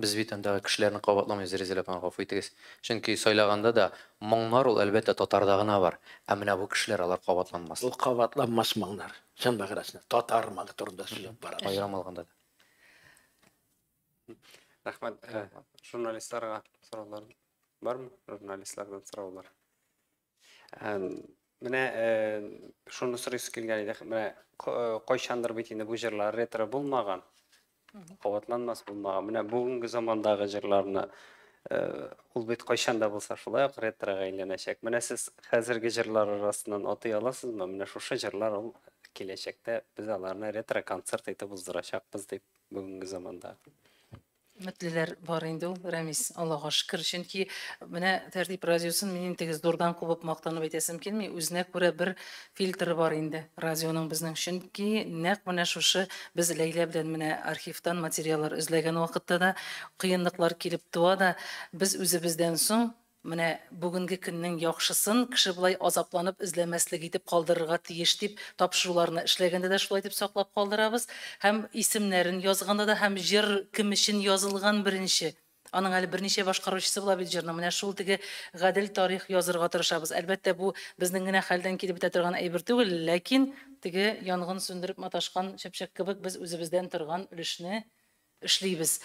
Без бит андагы кешеләрне кабатламыйбыз, Ризәлә апа, гафу итегез. Чөнки сайлаганда да моңнар ул әлбәттә татарда гына бар. Ә менә бу кешеләр алар кабатланмас. Ул кабатланмас моңнар. Чын мәгънәсендә татар моңы турында сөйләп барабыз. Аерым алганда да. Рәхмәт. Журналистларга сораулар бармы? Журналистлардан сораулар. Менә шуны сорыйсы килгән иде. Менә кайчандыр бит инде бу җырлар ретро булмаган. Кабатланмас булмаган. Менә бүгенге замандагы җырларны Ул бит кайчан да булса шулай ук ретрога әйләнәчәк. Менә сез хәзерге җырлар арасыннан атый аласызмы? Менә шушы җырлар ул киләчәктә без аларны ретро концерт итеп уздырачакбыз дип бүгенге заманда. Өметлеләр бар инде ул, Рәмис, Аллага шөкер. Чөнки менә Тәртип радиосын мин инде теге зурдан кубып мактанып әйтәсем килми, үзенә күрә бер фильтры бар инде радионың безнең. Чөнки нәкъ менә шушы без Ләйлә белән менә архивтан материаллар эзләгән вакытта да кыенлыклар килеп туа да, без үзебездән соң менә бүгенге көннең яхшысын кеше болай азапланып эзләмәслек итеп калдырырга тиеш дип тапшыруларны эшләгәндә дә шулай итеп саклап калдырабыз һәм исемнәрен язганда да һәм җыр кем өчен язылган беренче. Аның әле берничә башкаручысы була бит җырның. Менә шул теге гадел тарих язырга тырышабыз. Әлбәттә, бу безнең генә хәлдән килеп бетә торган әйбер түгел, ләкин теге янгын сүндереп маташкан чәпчәк кебек без үзебездән торган өлешне эшлибез.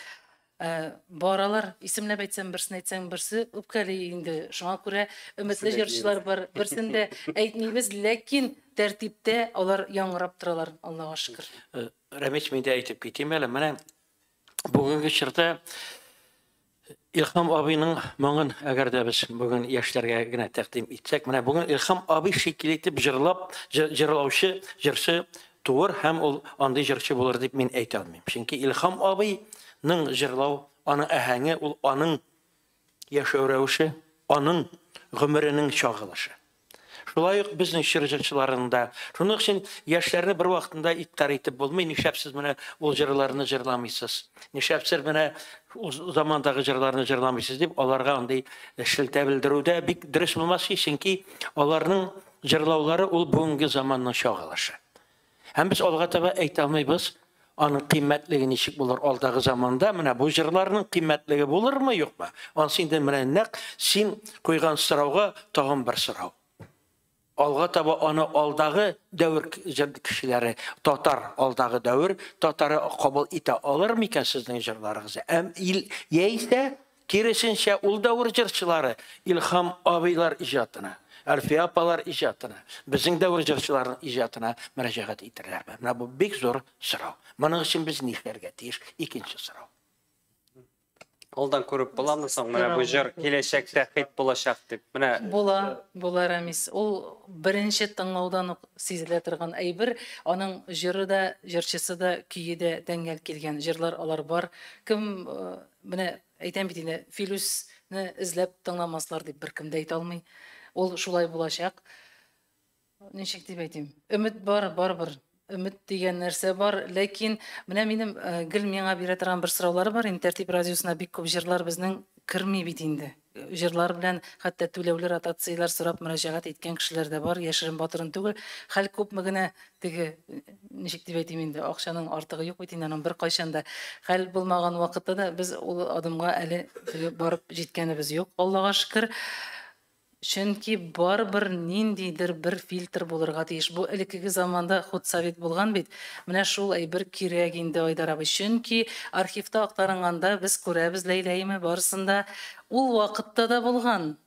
Баралар, исемләп әйтсәм, берсен әйтсәң, берсе үпкәли инде. Шуңа күрә өметле җырчылар бар, берсен дә әйтмибез, ләкин тәртиптә алар яңгырап торалар, Аллага шөкер. Рәмис, мин дә әйтеп китим әле. Менә бүгенге чорда Илһам абыйның моңын, әгәр дә без бүген яшьләргә генә тәкъдим итсәк, менә бүген Илһам абый шикелле итеп җырлап, җырлаучы җырчы туыр һәм ул андый җырчы булыр дип мин әйтә алмыйм. Чөнки Илһам абыйның җырлау, аның аһәңе, ул аның яшәү рәвеше, аның гомеренең чагылышы. Шулай ук безнең чор җырчыларында. Шуның өчен яшьләрне бер вакытында ифтар итеп булмый. Нишләп сез менә ул җырларны җырламыйсыз? Нишләп сез менә ул замандагы җырларны җырламыйсыз дип аларга андый шелтә белдерү дә бик дөрес булмас, чөнки аларның җырлаулары ул бүгенге заманның чагылышы. Һәм без алга таба әйтә алмыйбыз, аның кыйммәтлеге ничек булыр алдагы заманда, менә бу җырларның кыйммәтлеге булырмы, юкмы? Ансы инде менә нәкъ син куйган сорауга тагын бер сорау. Алга таба аны алдагы дәвер кешеләре, татар алдагы дәвер татары кабул итә алыр микән сезнең җырларыгызны? Әм ил яисә киресенчә ул дәвер җырчылары Илһам абыйлар иҗатына, Әлфия апалар иҗатына, безнең дәвер җырчыларының иҗатына мөрәҗәгать итерләрме? Менә бу бик зур сорау. Моның өчен без нишләргә тиеш? Икенче сорау. Алдан күреп буламы соң, менә бу җыр киләчәктә хит булачак дип? Менә Була, була, Рәмис. Ул беренче тыңлаудан ук сизелә торган әйбер. Аның җыры да, җырчысы да, көе дә тәңгәл килгән. Җырлар алар бар. Кем менә әйтәм бит инде, Филүсне эзләп тыңламаслар дип беркем дә әйтә алмый. Ул шулай булачак. Ничек дип әйтим? Өмет бар, барыбер. Өмет дигән нәрсә бар, ләкин менә минем гел миңа бирә торган бер сораулары бар. Инде Тәртип радиосына бик күп җырлар безнең керми бит инде. Җырлар белән хәтта түләүле ротацияләр сорап мөрәҗәгать иткән кешеләр дә бар, яшерен батырын түгел. Хәл күпме генә теге, ничек дип әйтим инде, акчаның артыгы юк бит инде аның беркайчан да. Хәл булмаган вакытта да без ул адымга әле теге барып җиткәнебез юк, Аллага шөкер. Чөнки барыбер ниндидер бер фильтр булырга тиеш. Бу элеккеге заманда худсовет булган бит. Менә шул әйбер кирәк инде, Айдар абый. Чөнки архивта актарынганда без күрәбез Ләйләйме барысын да. Ул вакытта да булган.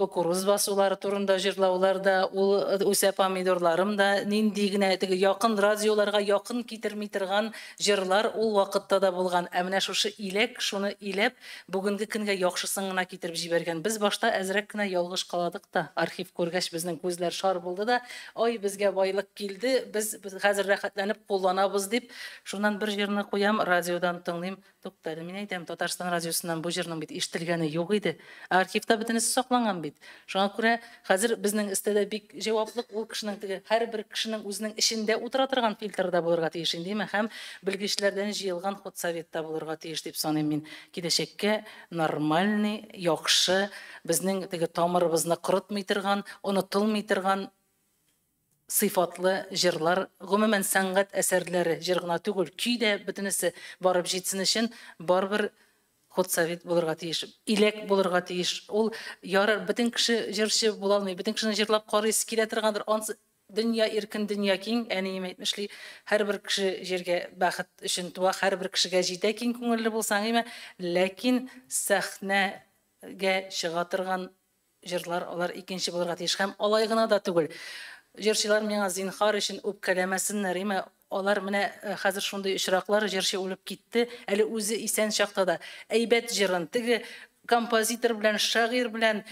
Кукуруз басулары турында җырлаулар да, ул үсә помидорларым да, нинди генә теге якын радиоларга якын китерми торган җырлар ул вакытта да булган. Ә менә шушы иләк, шуны иләп, бүгенге көнгә яхшысын гына китереп җибәргән. Без башта әзрәк кенә ялгыш каладык та, архив күргәч безнең күзләр шар булды да, ай, безгә байлык килде, без хәзер рәхәтләнеп кулланабыз дип, шуннан бер җырны куям, радиодан тыңлыйм. Туктале, мин әйтәм, Татарстан радиосыннан бу җырның бит ишетелгәне юк иде. Ә архивта бөтенесе сакланган бит. Шуңа күрә хәзер безнең өстә дә бик җаваплык, ул кешенең теге һәрбер кешенең үзенең эчендә утыра торган фильтры да булырга тиеш инде, һәм белгечләрдән җыелган худсовет та булырга тиеш дип саныйм мин. Киләчәккә нормальный, яхшы, безнең теге тамырыбызны корытмый торган, онытылмый торган сыйфатлы җырлар, гомумән сәнгать әсәрләре, җыр гына түгел, көй дә бөтенесе барып җитсен өчен барыбер худсовет булырга тиеш, иләк булырга тиеш. Ул ярар, бөтен кеше җырчы була алмый, бөтен кешене җырлап карыйсы килә торгандыр. Ансы дөнья иркен, дөнья киң, әнием әйтмешли, һәрбер кеше җиргә бәхет өчен туа, һәрбер кешегә җитә киң күңелле булсаң, име, ләкин сәхнәгә чыга торган җырлар алар икенче булырга тиеш. Һәм алай гына да түгел. Җырчылар миңа зинһар өчен үпкәләмәсеннәр, име, алар менә хәзер шундый очраклар, җырчы үлеп китте, әле үзе исән чакта да әйбәт җырын, теге композитор белән, шагыйрь белән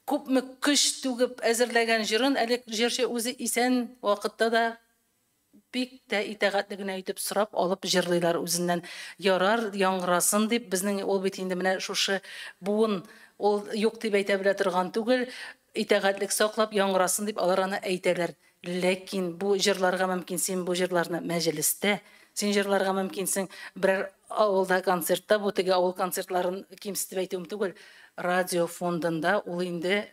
күпме көч түгеп әзерләгән җырын әле җырчы үзе исән вакытта да бик тә итагатьле генә итеп сорап алып җырлыйлар үзеннән. Ярар, яңгырасын дип, безнең ул бит инде менә шушы буын ул юк дип әйтә белә торган түгел, итагатьлек саклап яңгырасын дип алар аны әйтәләр. Ләкин бу җырларга мөмкин син бу җырларны мәҗлестә, син җырларга мөмкинсең берәр авылда концертта, бу теге авыл концертларын кимсетеп әйтүем түгел, радио фондында ул инде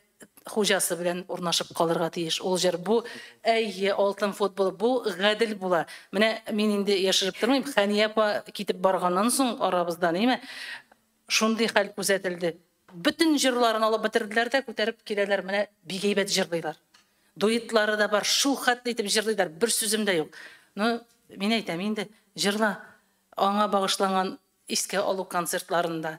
хуҗасы белән урнашып калырга тиеш. Ул җыр бу әйе, алтын футбол бу гадел була. Менә мин инде яшереп тормыйм, Хәния апа китеп барганнан соң арабыздан, әйме, шундый хәл күзәтелде. Бөтен җырларын алып бетерделәр дә күтәреп киләләр, менә бик әйбәт җырлыйлар. Дуэтлары да бар, шул хәтле итеп җырлыйлар, бер сүзем дә юк. Ну, мин әйтәм инде, җырла. Аңа багышланган искә алу концертларында,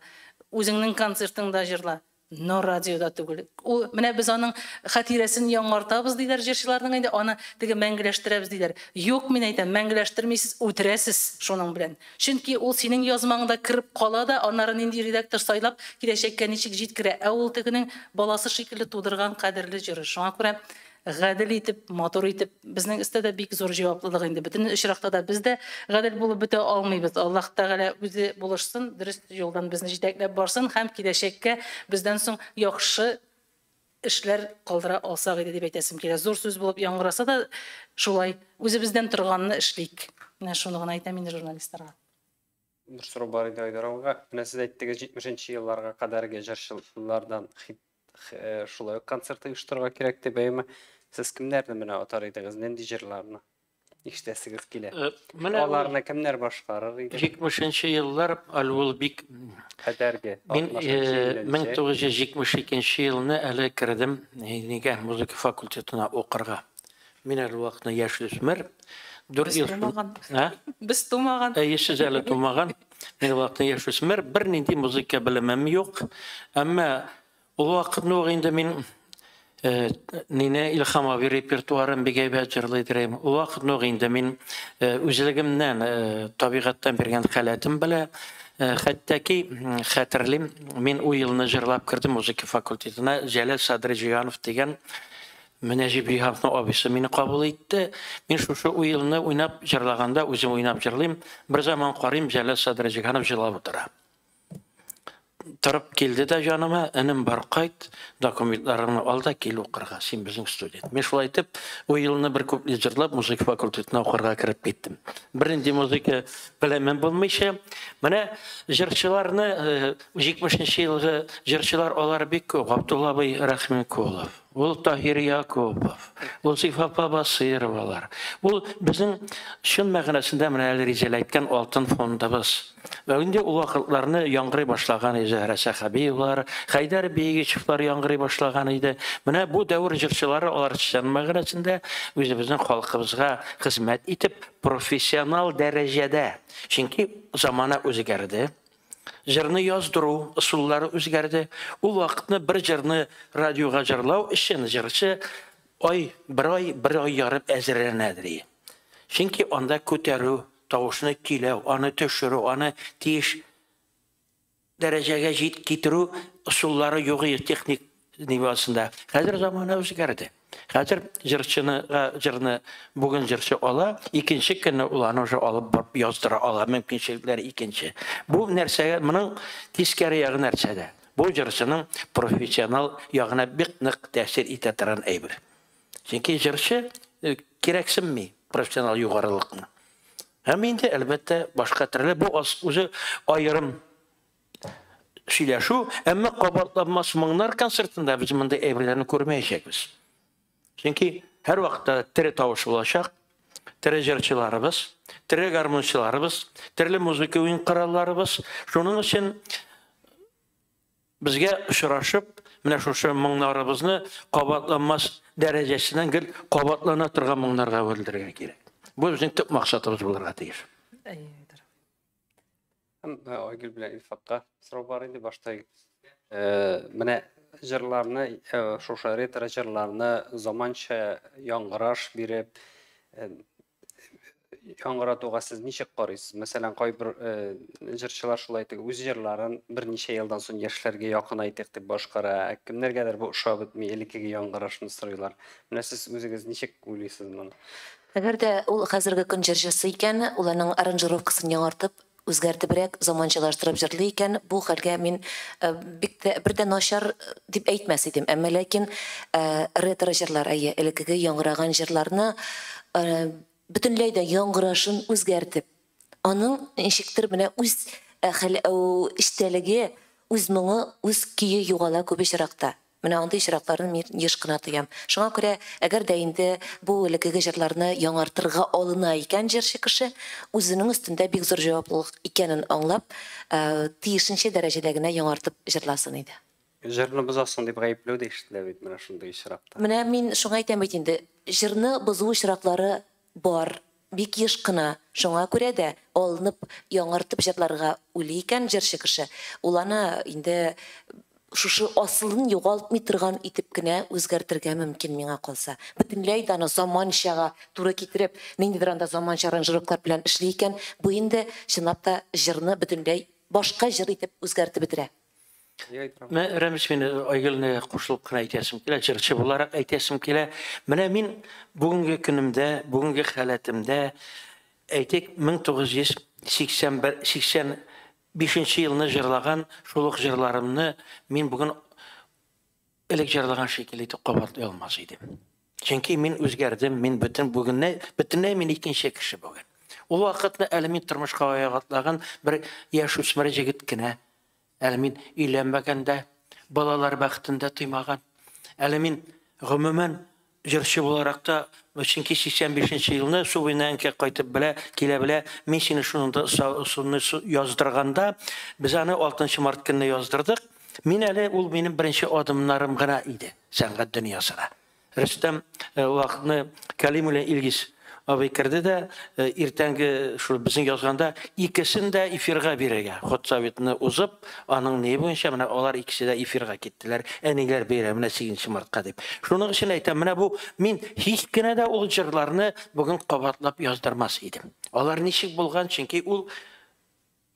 үзеңнең концертыңда җырла. Но радиода түгел. Ул менә без аның хатирәсен яңартабыз диләр җырчыларның инде, аны теге мәңгеләштерәбез диләр. Юк, мин әйтәм, мәңгеләштермисез, үтерәсез шуның белән. Чөнки ул синең язмаңда кереп кала да, аннары нинди редактор сайлап, киләчәккә ничек җиткерә. Ә ул тегенең баласы шикелле тудырган кадерле җыры. Шуңа күрә гадел итеп, матур итеп, безнең өстә дә бик зур җаваплылык инде. Бөтен очракта да без дә гадел булып бетә алмыйбыз. Аллаһ Тәгалә үзе булышсын, дөрес юлдан безне җитәкләп барсын һәм киләчәккә бездән соң яхшы эшләр калдыра алсак иде дип әйтәсем килә. Зур сүз булып яңгыраса да, шулай үзебездән торганны эшлик. Менә шуны гына әйтәм инде журналистларга. Бер сорау бар иде Айдар абыйга. Менә сез әйттегез, 70 елларга кадәрге җырчылардан хит шулай ук концерт оештырырга кирәк дип, әйеме? Сез кемнәрне менә атар идегез, нинди җырларны ишетәсегез килә? Менә аларны кемнәр башкарыр иде? 70 еллар әле ул бик кадәрге. Мин 1972 елны әле кердем нигә музыка факультетына укырга. Мин әле вакытны яшь үсмер. Без тумаган. Без тумаган. Әйе, сез әле тумаган. Мин вакытны яшь үсмер, бернинди музыка белемем юк. Әмма ул вакытны ук инде мин нине Илһам абый репертуарын бик әйбәт җырлый идем. Ул вакытны ук инде мин үзлегемнән, табигатьтән биргән халәтем белә, хәтта ки хәтерлим, мин ул елны җырлап кердем музыка факультетына. Җәләл Садриҗиганов дигән Мөнәҗип Җиһановның абыйсы мине кабул итте. Мин шушы уелны уйнап җырлаганда, үзем уйнап җырлыйм. Бер заман карыйм, Җәләл Садриҗиганов җырлап утыра. Торып килде дә җаныма, энем бар, кайт, документларыңны ал да кил укырга, син безнең студент. Мин шулай итеп, ул елны бер күпле җырлап, музыка факультетына укырга кереп киттем. Бернинди музыка белемен булмыйча, менә җырчыларны, 70 елгы җырчылар алар бик күп. Габдулла абый Рәхмикулов, ул Таһир Якупов, ул Зифа апа Басыйровалар. Ул безнең чын мәгънәсендә менә әле Ризәл әйткән алтын фондыбыз. Вә инде ул вакытларны яңгырый башлаган иде Зөһрә Сәхәбиевлар, Хәйдәр Бигичевлар яңгырый башлаган иде. Менә бу дәвер җырчылары алар чын мәгънәсендә үзебезнең халкыбызга хезмәт итеп профессионал дәрәҗәдә. Чөнки замана үзгәрде. Җырны яздыру ысуллары үзгәрде. Ул вакытны бер җырны радиога җырлау өчен җырчы ай, бер ай, бер ай ярып әзерләнәдер. Чөнки анда күтәрү, тавышны көйләү, аны төшерү, аны тиеш дәрәҗәгә җиткерү ысуллары юк иде техник нивасында. Хәзер замана үзгәрде. Хәзер җырчыны, җырны бүген җырчы ала, икенче көнне ул аны уже алып барып яздыра ала, мөмкинчелекләр икенче. Бу нәрсәгә, моның тискәре ягы нәрсәдә? Бу җырчының профессионал ягына бик нык тәэсир итә торган әйбер. Чөнки җырчы кирәксенми профессионал югарылыкны. Һәм инде әлбәттә башка төрле бу үзе аерым сөйләшү, әмма кабатланмас моңнар концертында без мондый әйберләрне күрмәячәкбез. Чөнки һәр вакытта тере тавыш булачак, тере җырчыларыбыз, тере гармунчыларыбыз, төрле музыка уен коралларыбыз. Шуның өчен безгә очрашып, менә шушы моңнарыбызны кабатланмас дәрәҗәсеннән гел кабатлана торган моңнарга әверелдерергә кирәк. Бу безнең төп максатыбыз булырга тиеш. Һәм Айгөл белән Илфакка сорау бар инде башта. Менә җырларны, шушы ретро җырларны заманча яңгыраш биреп, яңгыратуга сез ничек карыйсыз? Мәсәлән, кайбер җырчылар шулай теге үз җырларын берничә елдан соң яшьләргә якынайтыйк дип башкара. Ә кемнәргәдер бу ошап бетми, элеккеге яңгырашны сорыйлар. Менә сез үзегез ничек уйлыйсыз моны? Әгәр дә ул хәзерге көн җырчысы икән, ул аның аранжировкасын яңартып, үзгәртебрәк, заманчалаштырып җырлый икән, бу хәлгә мин бик тә бер дә начар дип әйтмәс идем. Әмма ләкин ретро җырлар, әйе, элеккеге яңгыраган җырларны бөтенләй дә яңгырашын үзгәртеп, аның ничектер менә үз хәл эчтәлеге, үз моңы, үз көе югала күп очракта. Менә андый очракларны мин еш кына тоям. Шуңа күрә, әгәр дә инде бу элеккеге җырларны яңартырга алына икән җырчы кеше, үзенең өстендә бик зур җаваплылык икәнен аңлап, тиешенчә дәрәҗәдә генә яңартып җырласын иде. Җырны бозасың дип гаепләү дә ишетелә бит менә шундый очракта. Менә мин шуңа әйтәм бит инде, җырны бозу очраклары бар, бик еш кына. Шуңа күрә дә алынып, яңартып җырларга уйлый икән җырчы кеше, ул аны инде шушы асылын югалтмый торган итеп кенә үзгәртергә мөмкин миңа калса. Бөтенләй дә аны заманчага туры китереп, ниндидер анда заманча аранжировкалар белән эшли икән, бу инде чынлап та җырны бөтенләй башка җыр итеп үзгәртеп бетерә. Менә Рәмис, мин Айгөлне кушылып кына әйтәсем килә, җырчы буларак әйтәсем килә. Менә мин бүгенге көнемдә, бүгенге халәтемдә, әйтик, 1981, 85 елны җырлаган шул ук җырларымны мин бүген элек җырлаган шикелле итеп кабатлый алмас идем. Чөнки мин үзгәрдем, мин бөтен бүгенне, бөтенләй мин икенче кеше бүген. Ул вакытны әле мин тормышка аяк атлаган бер яшүсмер җегет кенә. Әле мин өйләнмәгән дә, балалар бәхетен дә тоймаган. Әле мин гомумән җырчы буларак та, чөнки 85 елны су буена әнкә кайтып белә, килә белә, мин сине шунында шуны яздырганда, без аны 6 март көнне яздырдык. Мин әле ул минем беренче адымнарым гына иде сәнгать дөньясына. Рөстәм вакытны Калимуллин Илгиз абый керде дә, иртәнге шул безнең язганда икесен дә эфирга бирергә, худсоветны узып, аның ни буенча менә алар икесе дә эфирга киттеләр, әниләр бәйрәменә 8 мартка дип. Шуның өчен әйтәм, менә бу мин һич кенә дә ул җырларны бүген кабатлап яздырмас идем. Алар ничек булган, чөнки ул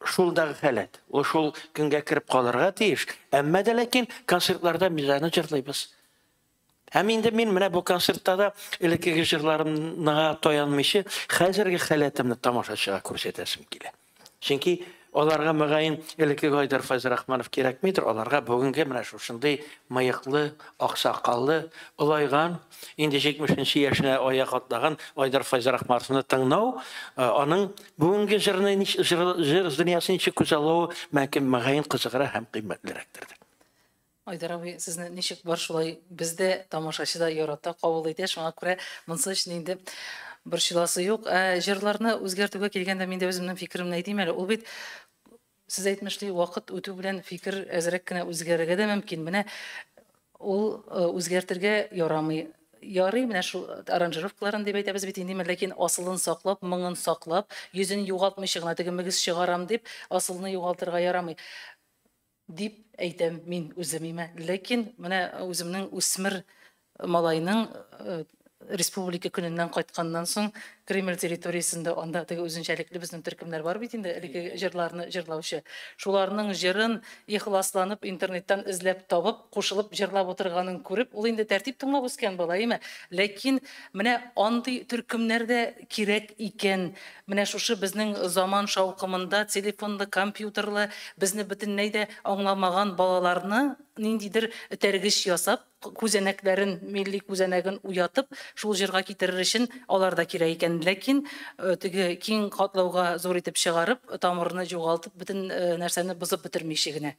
шулдагы халәт, ул шул көнгә кереп калырга тиеш. Әмма дә ләкин концертларда без аны җырлыйбыз. Һәм инде мин менә бу концертта да элеккеге җырларымга таянмыйча, хәзерге халәтемне тамашачыга күрсәтәсем килә. Чөнки аларга мөгаен элеккеге Айдар Фәйзрахманов кирәкмидер, аларга бүгенге менә шушындый мыеклы, аксакаллы, олайган, инде 70 яшенә аяк атлаган Айдар Фәйзрахмановны тыңлау, аның бүгенге җырны җыр дөньясын ничек күзаллавы бәлкем мөгаен кызыграк һәм кыйммәтлерәктер. Айдар абый, сезне ничек бар шулай бездә тамашачы да ярата, кабул итә, шуңа күрә монысы өчен инде борчыласы юк. Ә җырларны үзгәртүгә килгәндә мин дә үземнең фикеремне әйтим әле. Ул бит, сез әйтмешли, вакыт үтү белән фикер әзрәк кенә үзгәрергә дә мөмкин. Менә ул үзгәртергә ярамый. Ярый, менә шул аранжировкаларын дип әйтәбез бит инде, ләкин асылын саклап, моңын саклап, йөзен югалтмыйча гына теге мөгез чыгарам дип, асылны югалтырга ярамый дип әйтәм мин үзем име. Ләкин менә үземнең үсмер малайның республика көненнән кайтканнан соң Кремль территориясендә анда теге үзенчәлекле безнең төркемнәр бар бит инде, элекке җырларны җырлаучы. Шуларның җырын ихласланып интернеттан эзләп табып, кушылып җырлап утырганын күреп, ул инде тәртип тыңлап үскән бала, име? Ләкин менә андый төркемнәр дә кирәк икән. Менә шушы безнең заман шаукымында телефонлы, компьютерлы, безне бөтенләй дә аңламаган балаларны ниндидер этәргеч ясап, күзәнәкләрен, милли күзәнәген уятып, шул җырга китерер өчен алар да кирәк икән. Ләкин теге киң катлауга зур итеп чыгарып, тамырны югалтып, бөтен нәрсәне бозып бетермичә генә.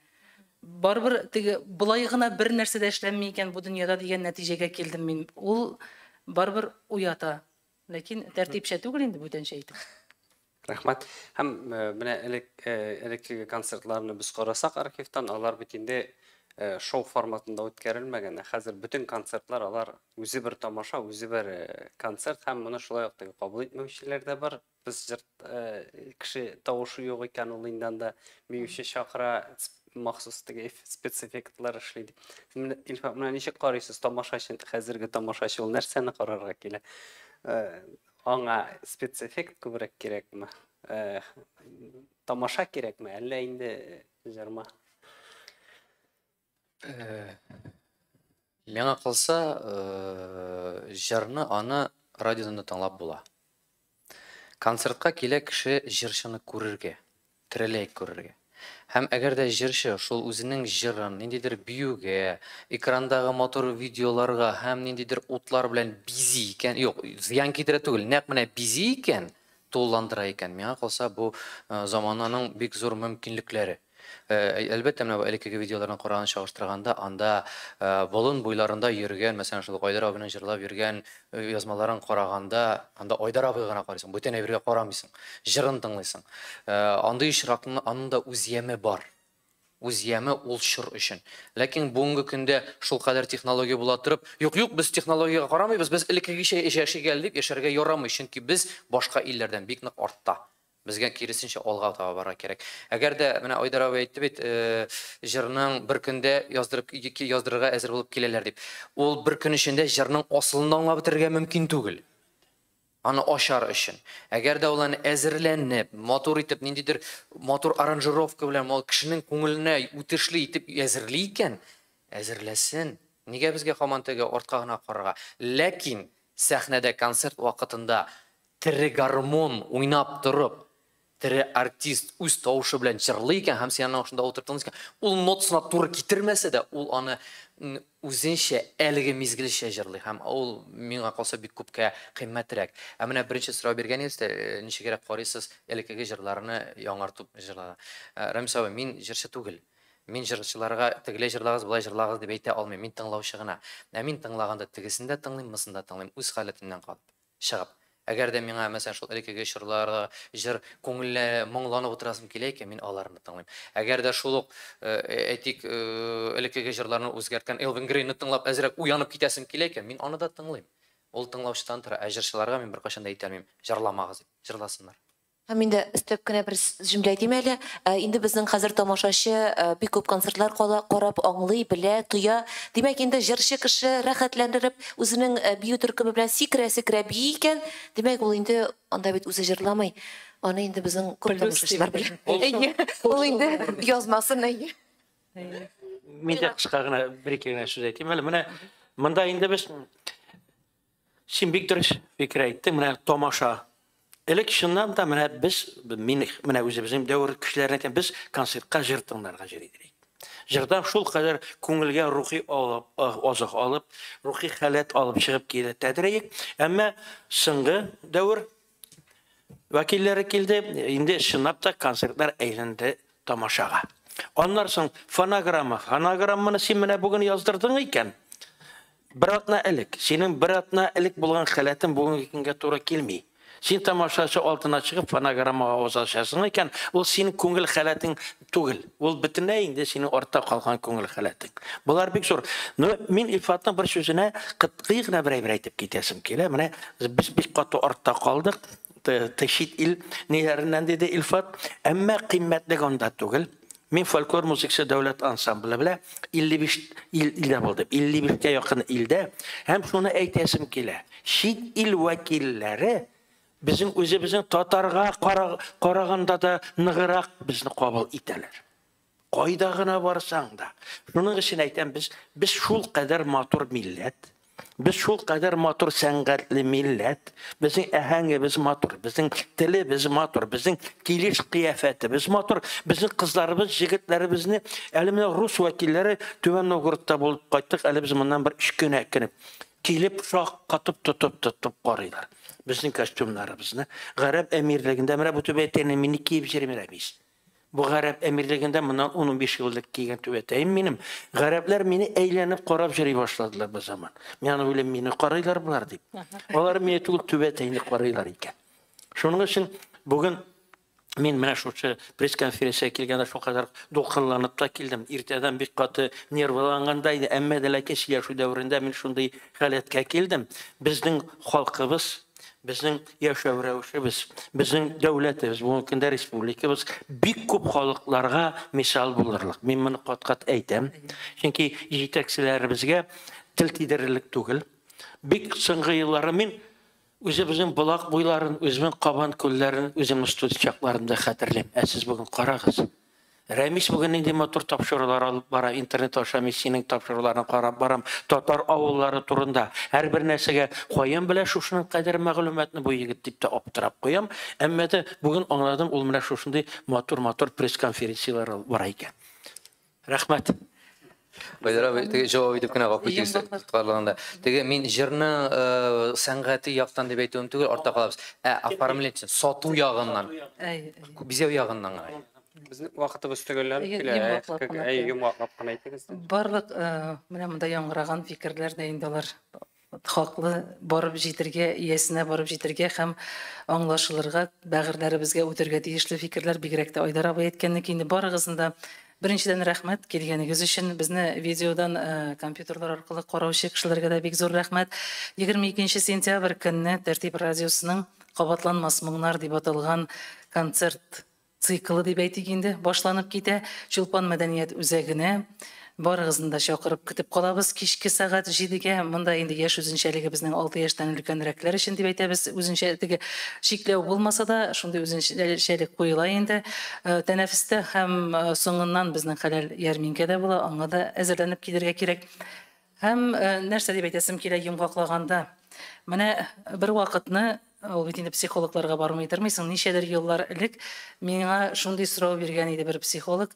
Барыбер теге болай гына бер нәрсә дә эшләнми икән бу дөньяда дигән нәтиҗәгә килдем мин. Ул барыбер уята. Ләкин тәртипчә түгел инде бүтәнчә әйтеп. Рәхмәт. Һәм менә элеккеге концертларны без карасак архивтан, алар бит инде шоу форматында үткәрелмәгән. Хәзер бөтен концертлар алар үзе бер тамаша, үзе бер концерт, һәм моны шулай ук теге кабул итмәүчеләр дә бар. Без җыр кеше тавышы юк икән, ул инде анда биюче чакыра, махсус теге спецэффектлар эшли дип. Илфак, менә ничек карыйсыз тамашачы, хәзерге тамашачы ул нәрсәне карарга килә? Аңа спецэффект күбрәк кирәкме? Тамаша кирәкме, әллә инде җырмы? Миңа калса, җырны аны радиодан да тыңлап була. Концертка килә кеше җырчыны күрергә, тереләй күрергә. Һәм әгәр дә җырчы шул үзенең җырын ниндидер биюгә, экрандагы матур видеоларга һәм ниндидер утлар белән бизи икән, юк, зыян китерә түгел, нәкъ менә бизи икән, тулыландыра икән, миңа калса, бу замананың бик зур мөмкинлекләре. Әлбәттә, менә бу элеккеге видеоларны караган чагыштырганда, анда болын буйларында йөргән, мәсәлән, шул Айдар абыйның җырлап йөргән язмаларын караганда, анда Айдар абый гына карыйсың, бүтән әйбергә карамыйсың, җырын тыңлыйсың. Андый очракны аның да үз яме бар. Үз яме ул чор өчен. Ләкин бүгенге көндә шул кадәр технология була торып, юк, юк, без технологиягә карамыйбыз, без элеккегечә яшик әле дип яшәргә ярамый, чөнки без башка илләрдән бик нык артта. Безгә киресенчә алга таба барырга кирәк. Әгәр дә менә Айдар абый әйтте бит, җырның бер көндә яздырып яздырырга әзер булып киләләр дип. Ул бер көн эчендә җырның асылын да аңлап бетерергә мөмкин түгел. Аны ачар өчен. Әгәр дә ул аны әзерләнеп, матур итеп, ниндидер матур аранжировка белән, мал кешенең күңеленә үтешле итеп әзерли икән, әзерләсен. Нигә безгә һаман теге артка гына карарга? Ләкин сәхнәдә концерт вакытында тере гармон уйнап торып, тере артист үз тавышы белән җырлый икән һәм син аның шунда утырып тыңлыйсың икән, ул нотасына туры китермәсә дә, ул аны үзенчә, әлеге мизгелчә җырлый һәм ул миңа калса бик күпкә кыйммәтрәк. Ә менә беренче сорау биргән идегез дә, ничегрәк карыйсыз элеккеге җырларны яңартып җырларга? Рамис абый, мин җырчы түгел. Мин җырчыларга тегеләй җырлагыз, болай җырлагыз дип әйтә алмыйм. Мин тыңлаучы гына. Ә мин тыңлаганда тегесен дә тыңлыйм, монысын да тыңлыйм, үз халәтемнән калып, чыгып. Әгәр дә миңа, мәсәлән, шул элеккеге чорларда җыр күңелле моңланып утырасым килә икән, мин аларны тыңлыйм. Әгәр дә шул ук, әйтик, элеккеге җырларны үзгәрткән Элвин Грейны тыңлап әзрәк уянып китәсем килә икән, мин аны да тыңлыйм. Ул тыңлаучыдан тора. Ә җырчыларга мин беркайчан да әйтә алмыйм, җырламагыз дип, җырласыннар. Һәм инде өстәп кенә бер җөмлә әйтим әле. Инде безнең хәзер тамашачы бик күп концертлар карап аңлый, белә, тоя. Димәк, инде җырчы кеше рәхәтләндереп үзенең бию төркеме белән сикерә-сикерә бии икән, димәк, ул инде анда бит үзе җырламый. Аны инде безнең күп тамашачылар белә. Әйе, ул инде язмасын, әйе. Мин дә кыска гына бер-ике генә сүз әйтим әле. Менә монда инде без син бик дөрес фикер әйттең, менә тамаша. Элек чыннан да менә без, мин менә үзебезнең дәвер кешеләрен әйтәм, без концертка җыр тыңларга йөри идек. Җырдан шул кадәр күңелгә рухи алып, азык алып, рухи халәт алып чыгып килә тәдриек. Әмма соңгы дәвер вәкилләре килде, инде чынлап та концертлар әйләнде тамашага. Аннан соң фонограмма. Фонограмманы син менә бүген яздырдың икән. Бер атна элек, синең бер атна элек булган халәтең бүгенге көнгә туры килми. Син тамашачы алдына чыгып фонограммага аваз ачасың икән, ул синең күңел халәтең түгел. Ул бөтенләй инде синең артта калган күңел халәтең. Болар бик зур. Но мин Илфатның бер сүзенә кыткый гына бер әйбер әйтеп китәсем килә. Менә без бик каты артта калдык. Чит ил ниләреннән диде Илфат. Әмма кыйммәтлек анда түгел. Мин фольклор музыкасы дәүләт ансамбле белән 55 илдә булдым. 55-кә якын илдә. Һәм шуны әйтәсем килә. Чит ил вәкилләре безнең үзебезнең татарга караганда да ныграк безне кабул итәләр. Кайда гына барсаң да. Шуның өчен әйтәм, без шул кадәр матур милләт, без шул кадәр матур сәнгатьле милләт, безнең әһәңебез матур, безнең телебез матур, безнең килеш кыяфәтебез матур, безнең кызларыбыз, җегетләребезне әле менә рус вәкилләре Түбән Новгородта булып кайттык, әле без моннан бер 3 көн кенеп килеп шаккатып тотып карыйлар. Безнең костюмнарыбызны Гарәп Әмирлегендә менә бу түбәтәйне мин киеп йөрим бит. Бу Гарәп Әмирлегендә моннан 15 ел элек кигән түбәтәем минем. Гарәпләр мине әйләнеп карап йөри башладылар бу заман. Мин аны уйлыйм, мине карыйлар булар дип. Алар мине түгел түбәтәйне карыйлар икән. Шуның өчен бүген мин менә шушы пресс-конференциягә килгәндә шул кадәр дулкынланып та килдем. Иртәдән бик каты нервыланганда иде. Әмма дә ләкин сөйләшү дәверендә мин шундый халәткә килдем. Безнең халкыбыз, безнең яшәү рәвешебез, безнең дәүләтебез, бүгенге көндә республикабыз бик күп халыкларга мисал булырлык. Мин моны кат-кат әйтәм. Чөнки җитәкчеләребезгә тел тидерерлек түгел. Бик соңгы еллары мин Үзебезнең Болак буйларын, үземнең Кабан күлләрен, үземнең студент чакларымда хәтерлим. Ә сез бүген карагыз. Рәмис бүген нинди матур тапшырулар алып бара, интернет аша мин синең тапшыруларны карап барам. Татар авыллары турында һәрбер нәрсәгә каян белә шушының кадәр мәгълүматны бу егет дип тә аптырап куям. Әмма дә бүген аңладым, ул менә шушындый матур-матур пресс-конференцияләр алып бара икән. Рәхмәт. Айдар абый, теге җавап итеп кенә гафу итегез тоткарлыгында. Теге мин җырны сәнгати яктан дип әйтүем түгел, артта калабыз. Ә оформление, сату ягыннан, бизәү ягыннан гына. Безнең вакытыбыз төгәлләнеп килә. Әй, йомгаклап кына әйтегез. Барлык менә монда яңгыраган фикерләр дә инде алар хаклы барып җитергә, иясенә барып җитергә һәм аңлашылырга, бәгырьләребезгә үтергә тиешле фикерләр, бигрәк тә Айдар абый әйткәннеке инде барыгызны да беренчедән рәхмәт килгәнегез өчен. Безне видеодан компьютерлар аркылы караучы кешеләргә дә бик зур рәхмәт. 22 сентябрь көнне Тәртип радиосының Кабатланмас моңнар дип аталган концерт циклы дип әйтик инде башланып китә. Чулпан мәдәният үзәгенә барыгызны да чакырып көтеп калабыз. Кичке сәгать 7-гә. Монда инде яшь үзенчәлеге безнең 6 яшьтән өлкәнрәкләр өчен дип әйтәбез. Үзенчә теге чикләү булмаса да, шундый үзенчәлек куела инде. Тәнәфестә һәм соңыннан безнең хәләл ярминкә дә була, аңа да әзерләнеп килергә кирәк. Һәм нәрсә дип әйтәсем килә йомгаклаганда. Менә бер вакытны ул бит инде психологларга бармый тормыйсың, ничәдер еллар элек миңа шундый сорау биргән иде бер психолог: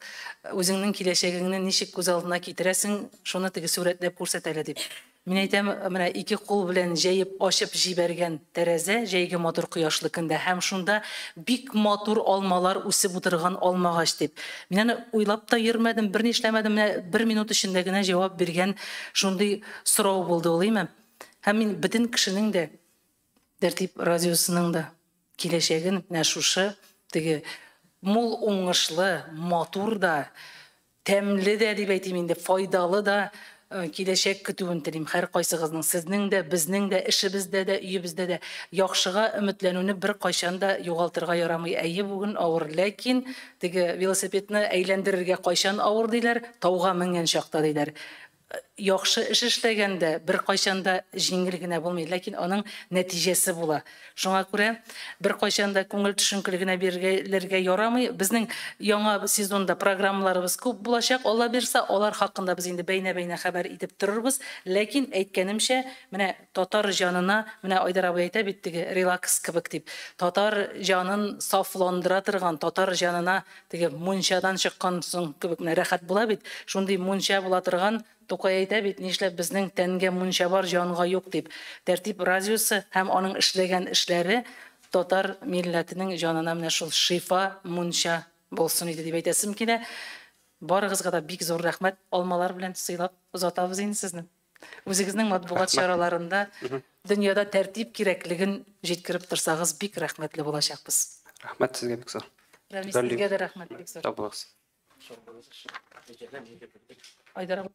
үзеңнең киләчәгеңне ничек күз алдына китерәсең, шуны теге сурәтләп күрсәт әле дип. Мин әйтәм, менә ике кул белән җәеп ачып җибәргән тәрәзә, җәйге матур кояшлы көндә, һәм шунда бик матур алмалар үсеп утырган алмагач дип. Мин аны уйлап та йөрмәдем, берни эшләмәдем, менә бер минут эчендә генә җавап биргән шундый сорау булды ул, име? Һәм мин бөтен кешенең дә, Тәртип радиосының да киләчәген менә шушы теге мул уңышлы, матур да, тәмле дә дип әйтим инде, файдалы да киләчәк көтүен телим. Һәр кайсыгызның, сезнең дә, безнең дә, эшебездә дә, өебездә дә яхшыга өметләнүне бер кайчан да югалтырга ярамый. Әйе, бүген авыр, ләкин теге велосипедны әйләндерергә кайчан авыр диләр, тауга менгән чакта диләр. Яхшы эш эшләгәндә бер кайчан да җиңел генә булмый, ләкин аның нәтиҗәсе була. Шуңа күрә бер кайчан да күңел төшенкелегенә бирелергә ярамый. Безнең яңа сезонда программаларыбыз күп булачак, Алла бирсә, алар хакында без инде бәйнә-бәйнә хәбәр итеп торырбыз. Ләкин әйткәнемчә, менә татар җанына, менә Айдар абый әйтә бит теге релакс кебек дип, татар җанын сафландыра торган, татар җанына теге мунчадан чыккан соң кебек менә рәхәт була бит, шундый мунча була торган. Тукай әйтә бит, нишләп безнең тәнгә мунча бар, җанга юк дип. Тәртип радиосы һәм аның эшләгән эшләре татар милләтенең җанына менә шул шифа мунча булсын иде дип әйтәсем килә. Барыгызга да бик зур рәхмәт. Алмалар белән сыйлап озатабыз инде сезне. Үзегезнең матбугат чараларында дөньяда тәртип кирәклеген җиткереп торсагыз, бик рәхмәтле булачакбыз. Рәхмәт сезгә бик зур. Рәмис, сезгә дә рәхмәт бик зур. Сау булыгыз. Айдар абый.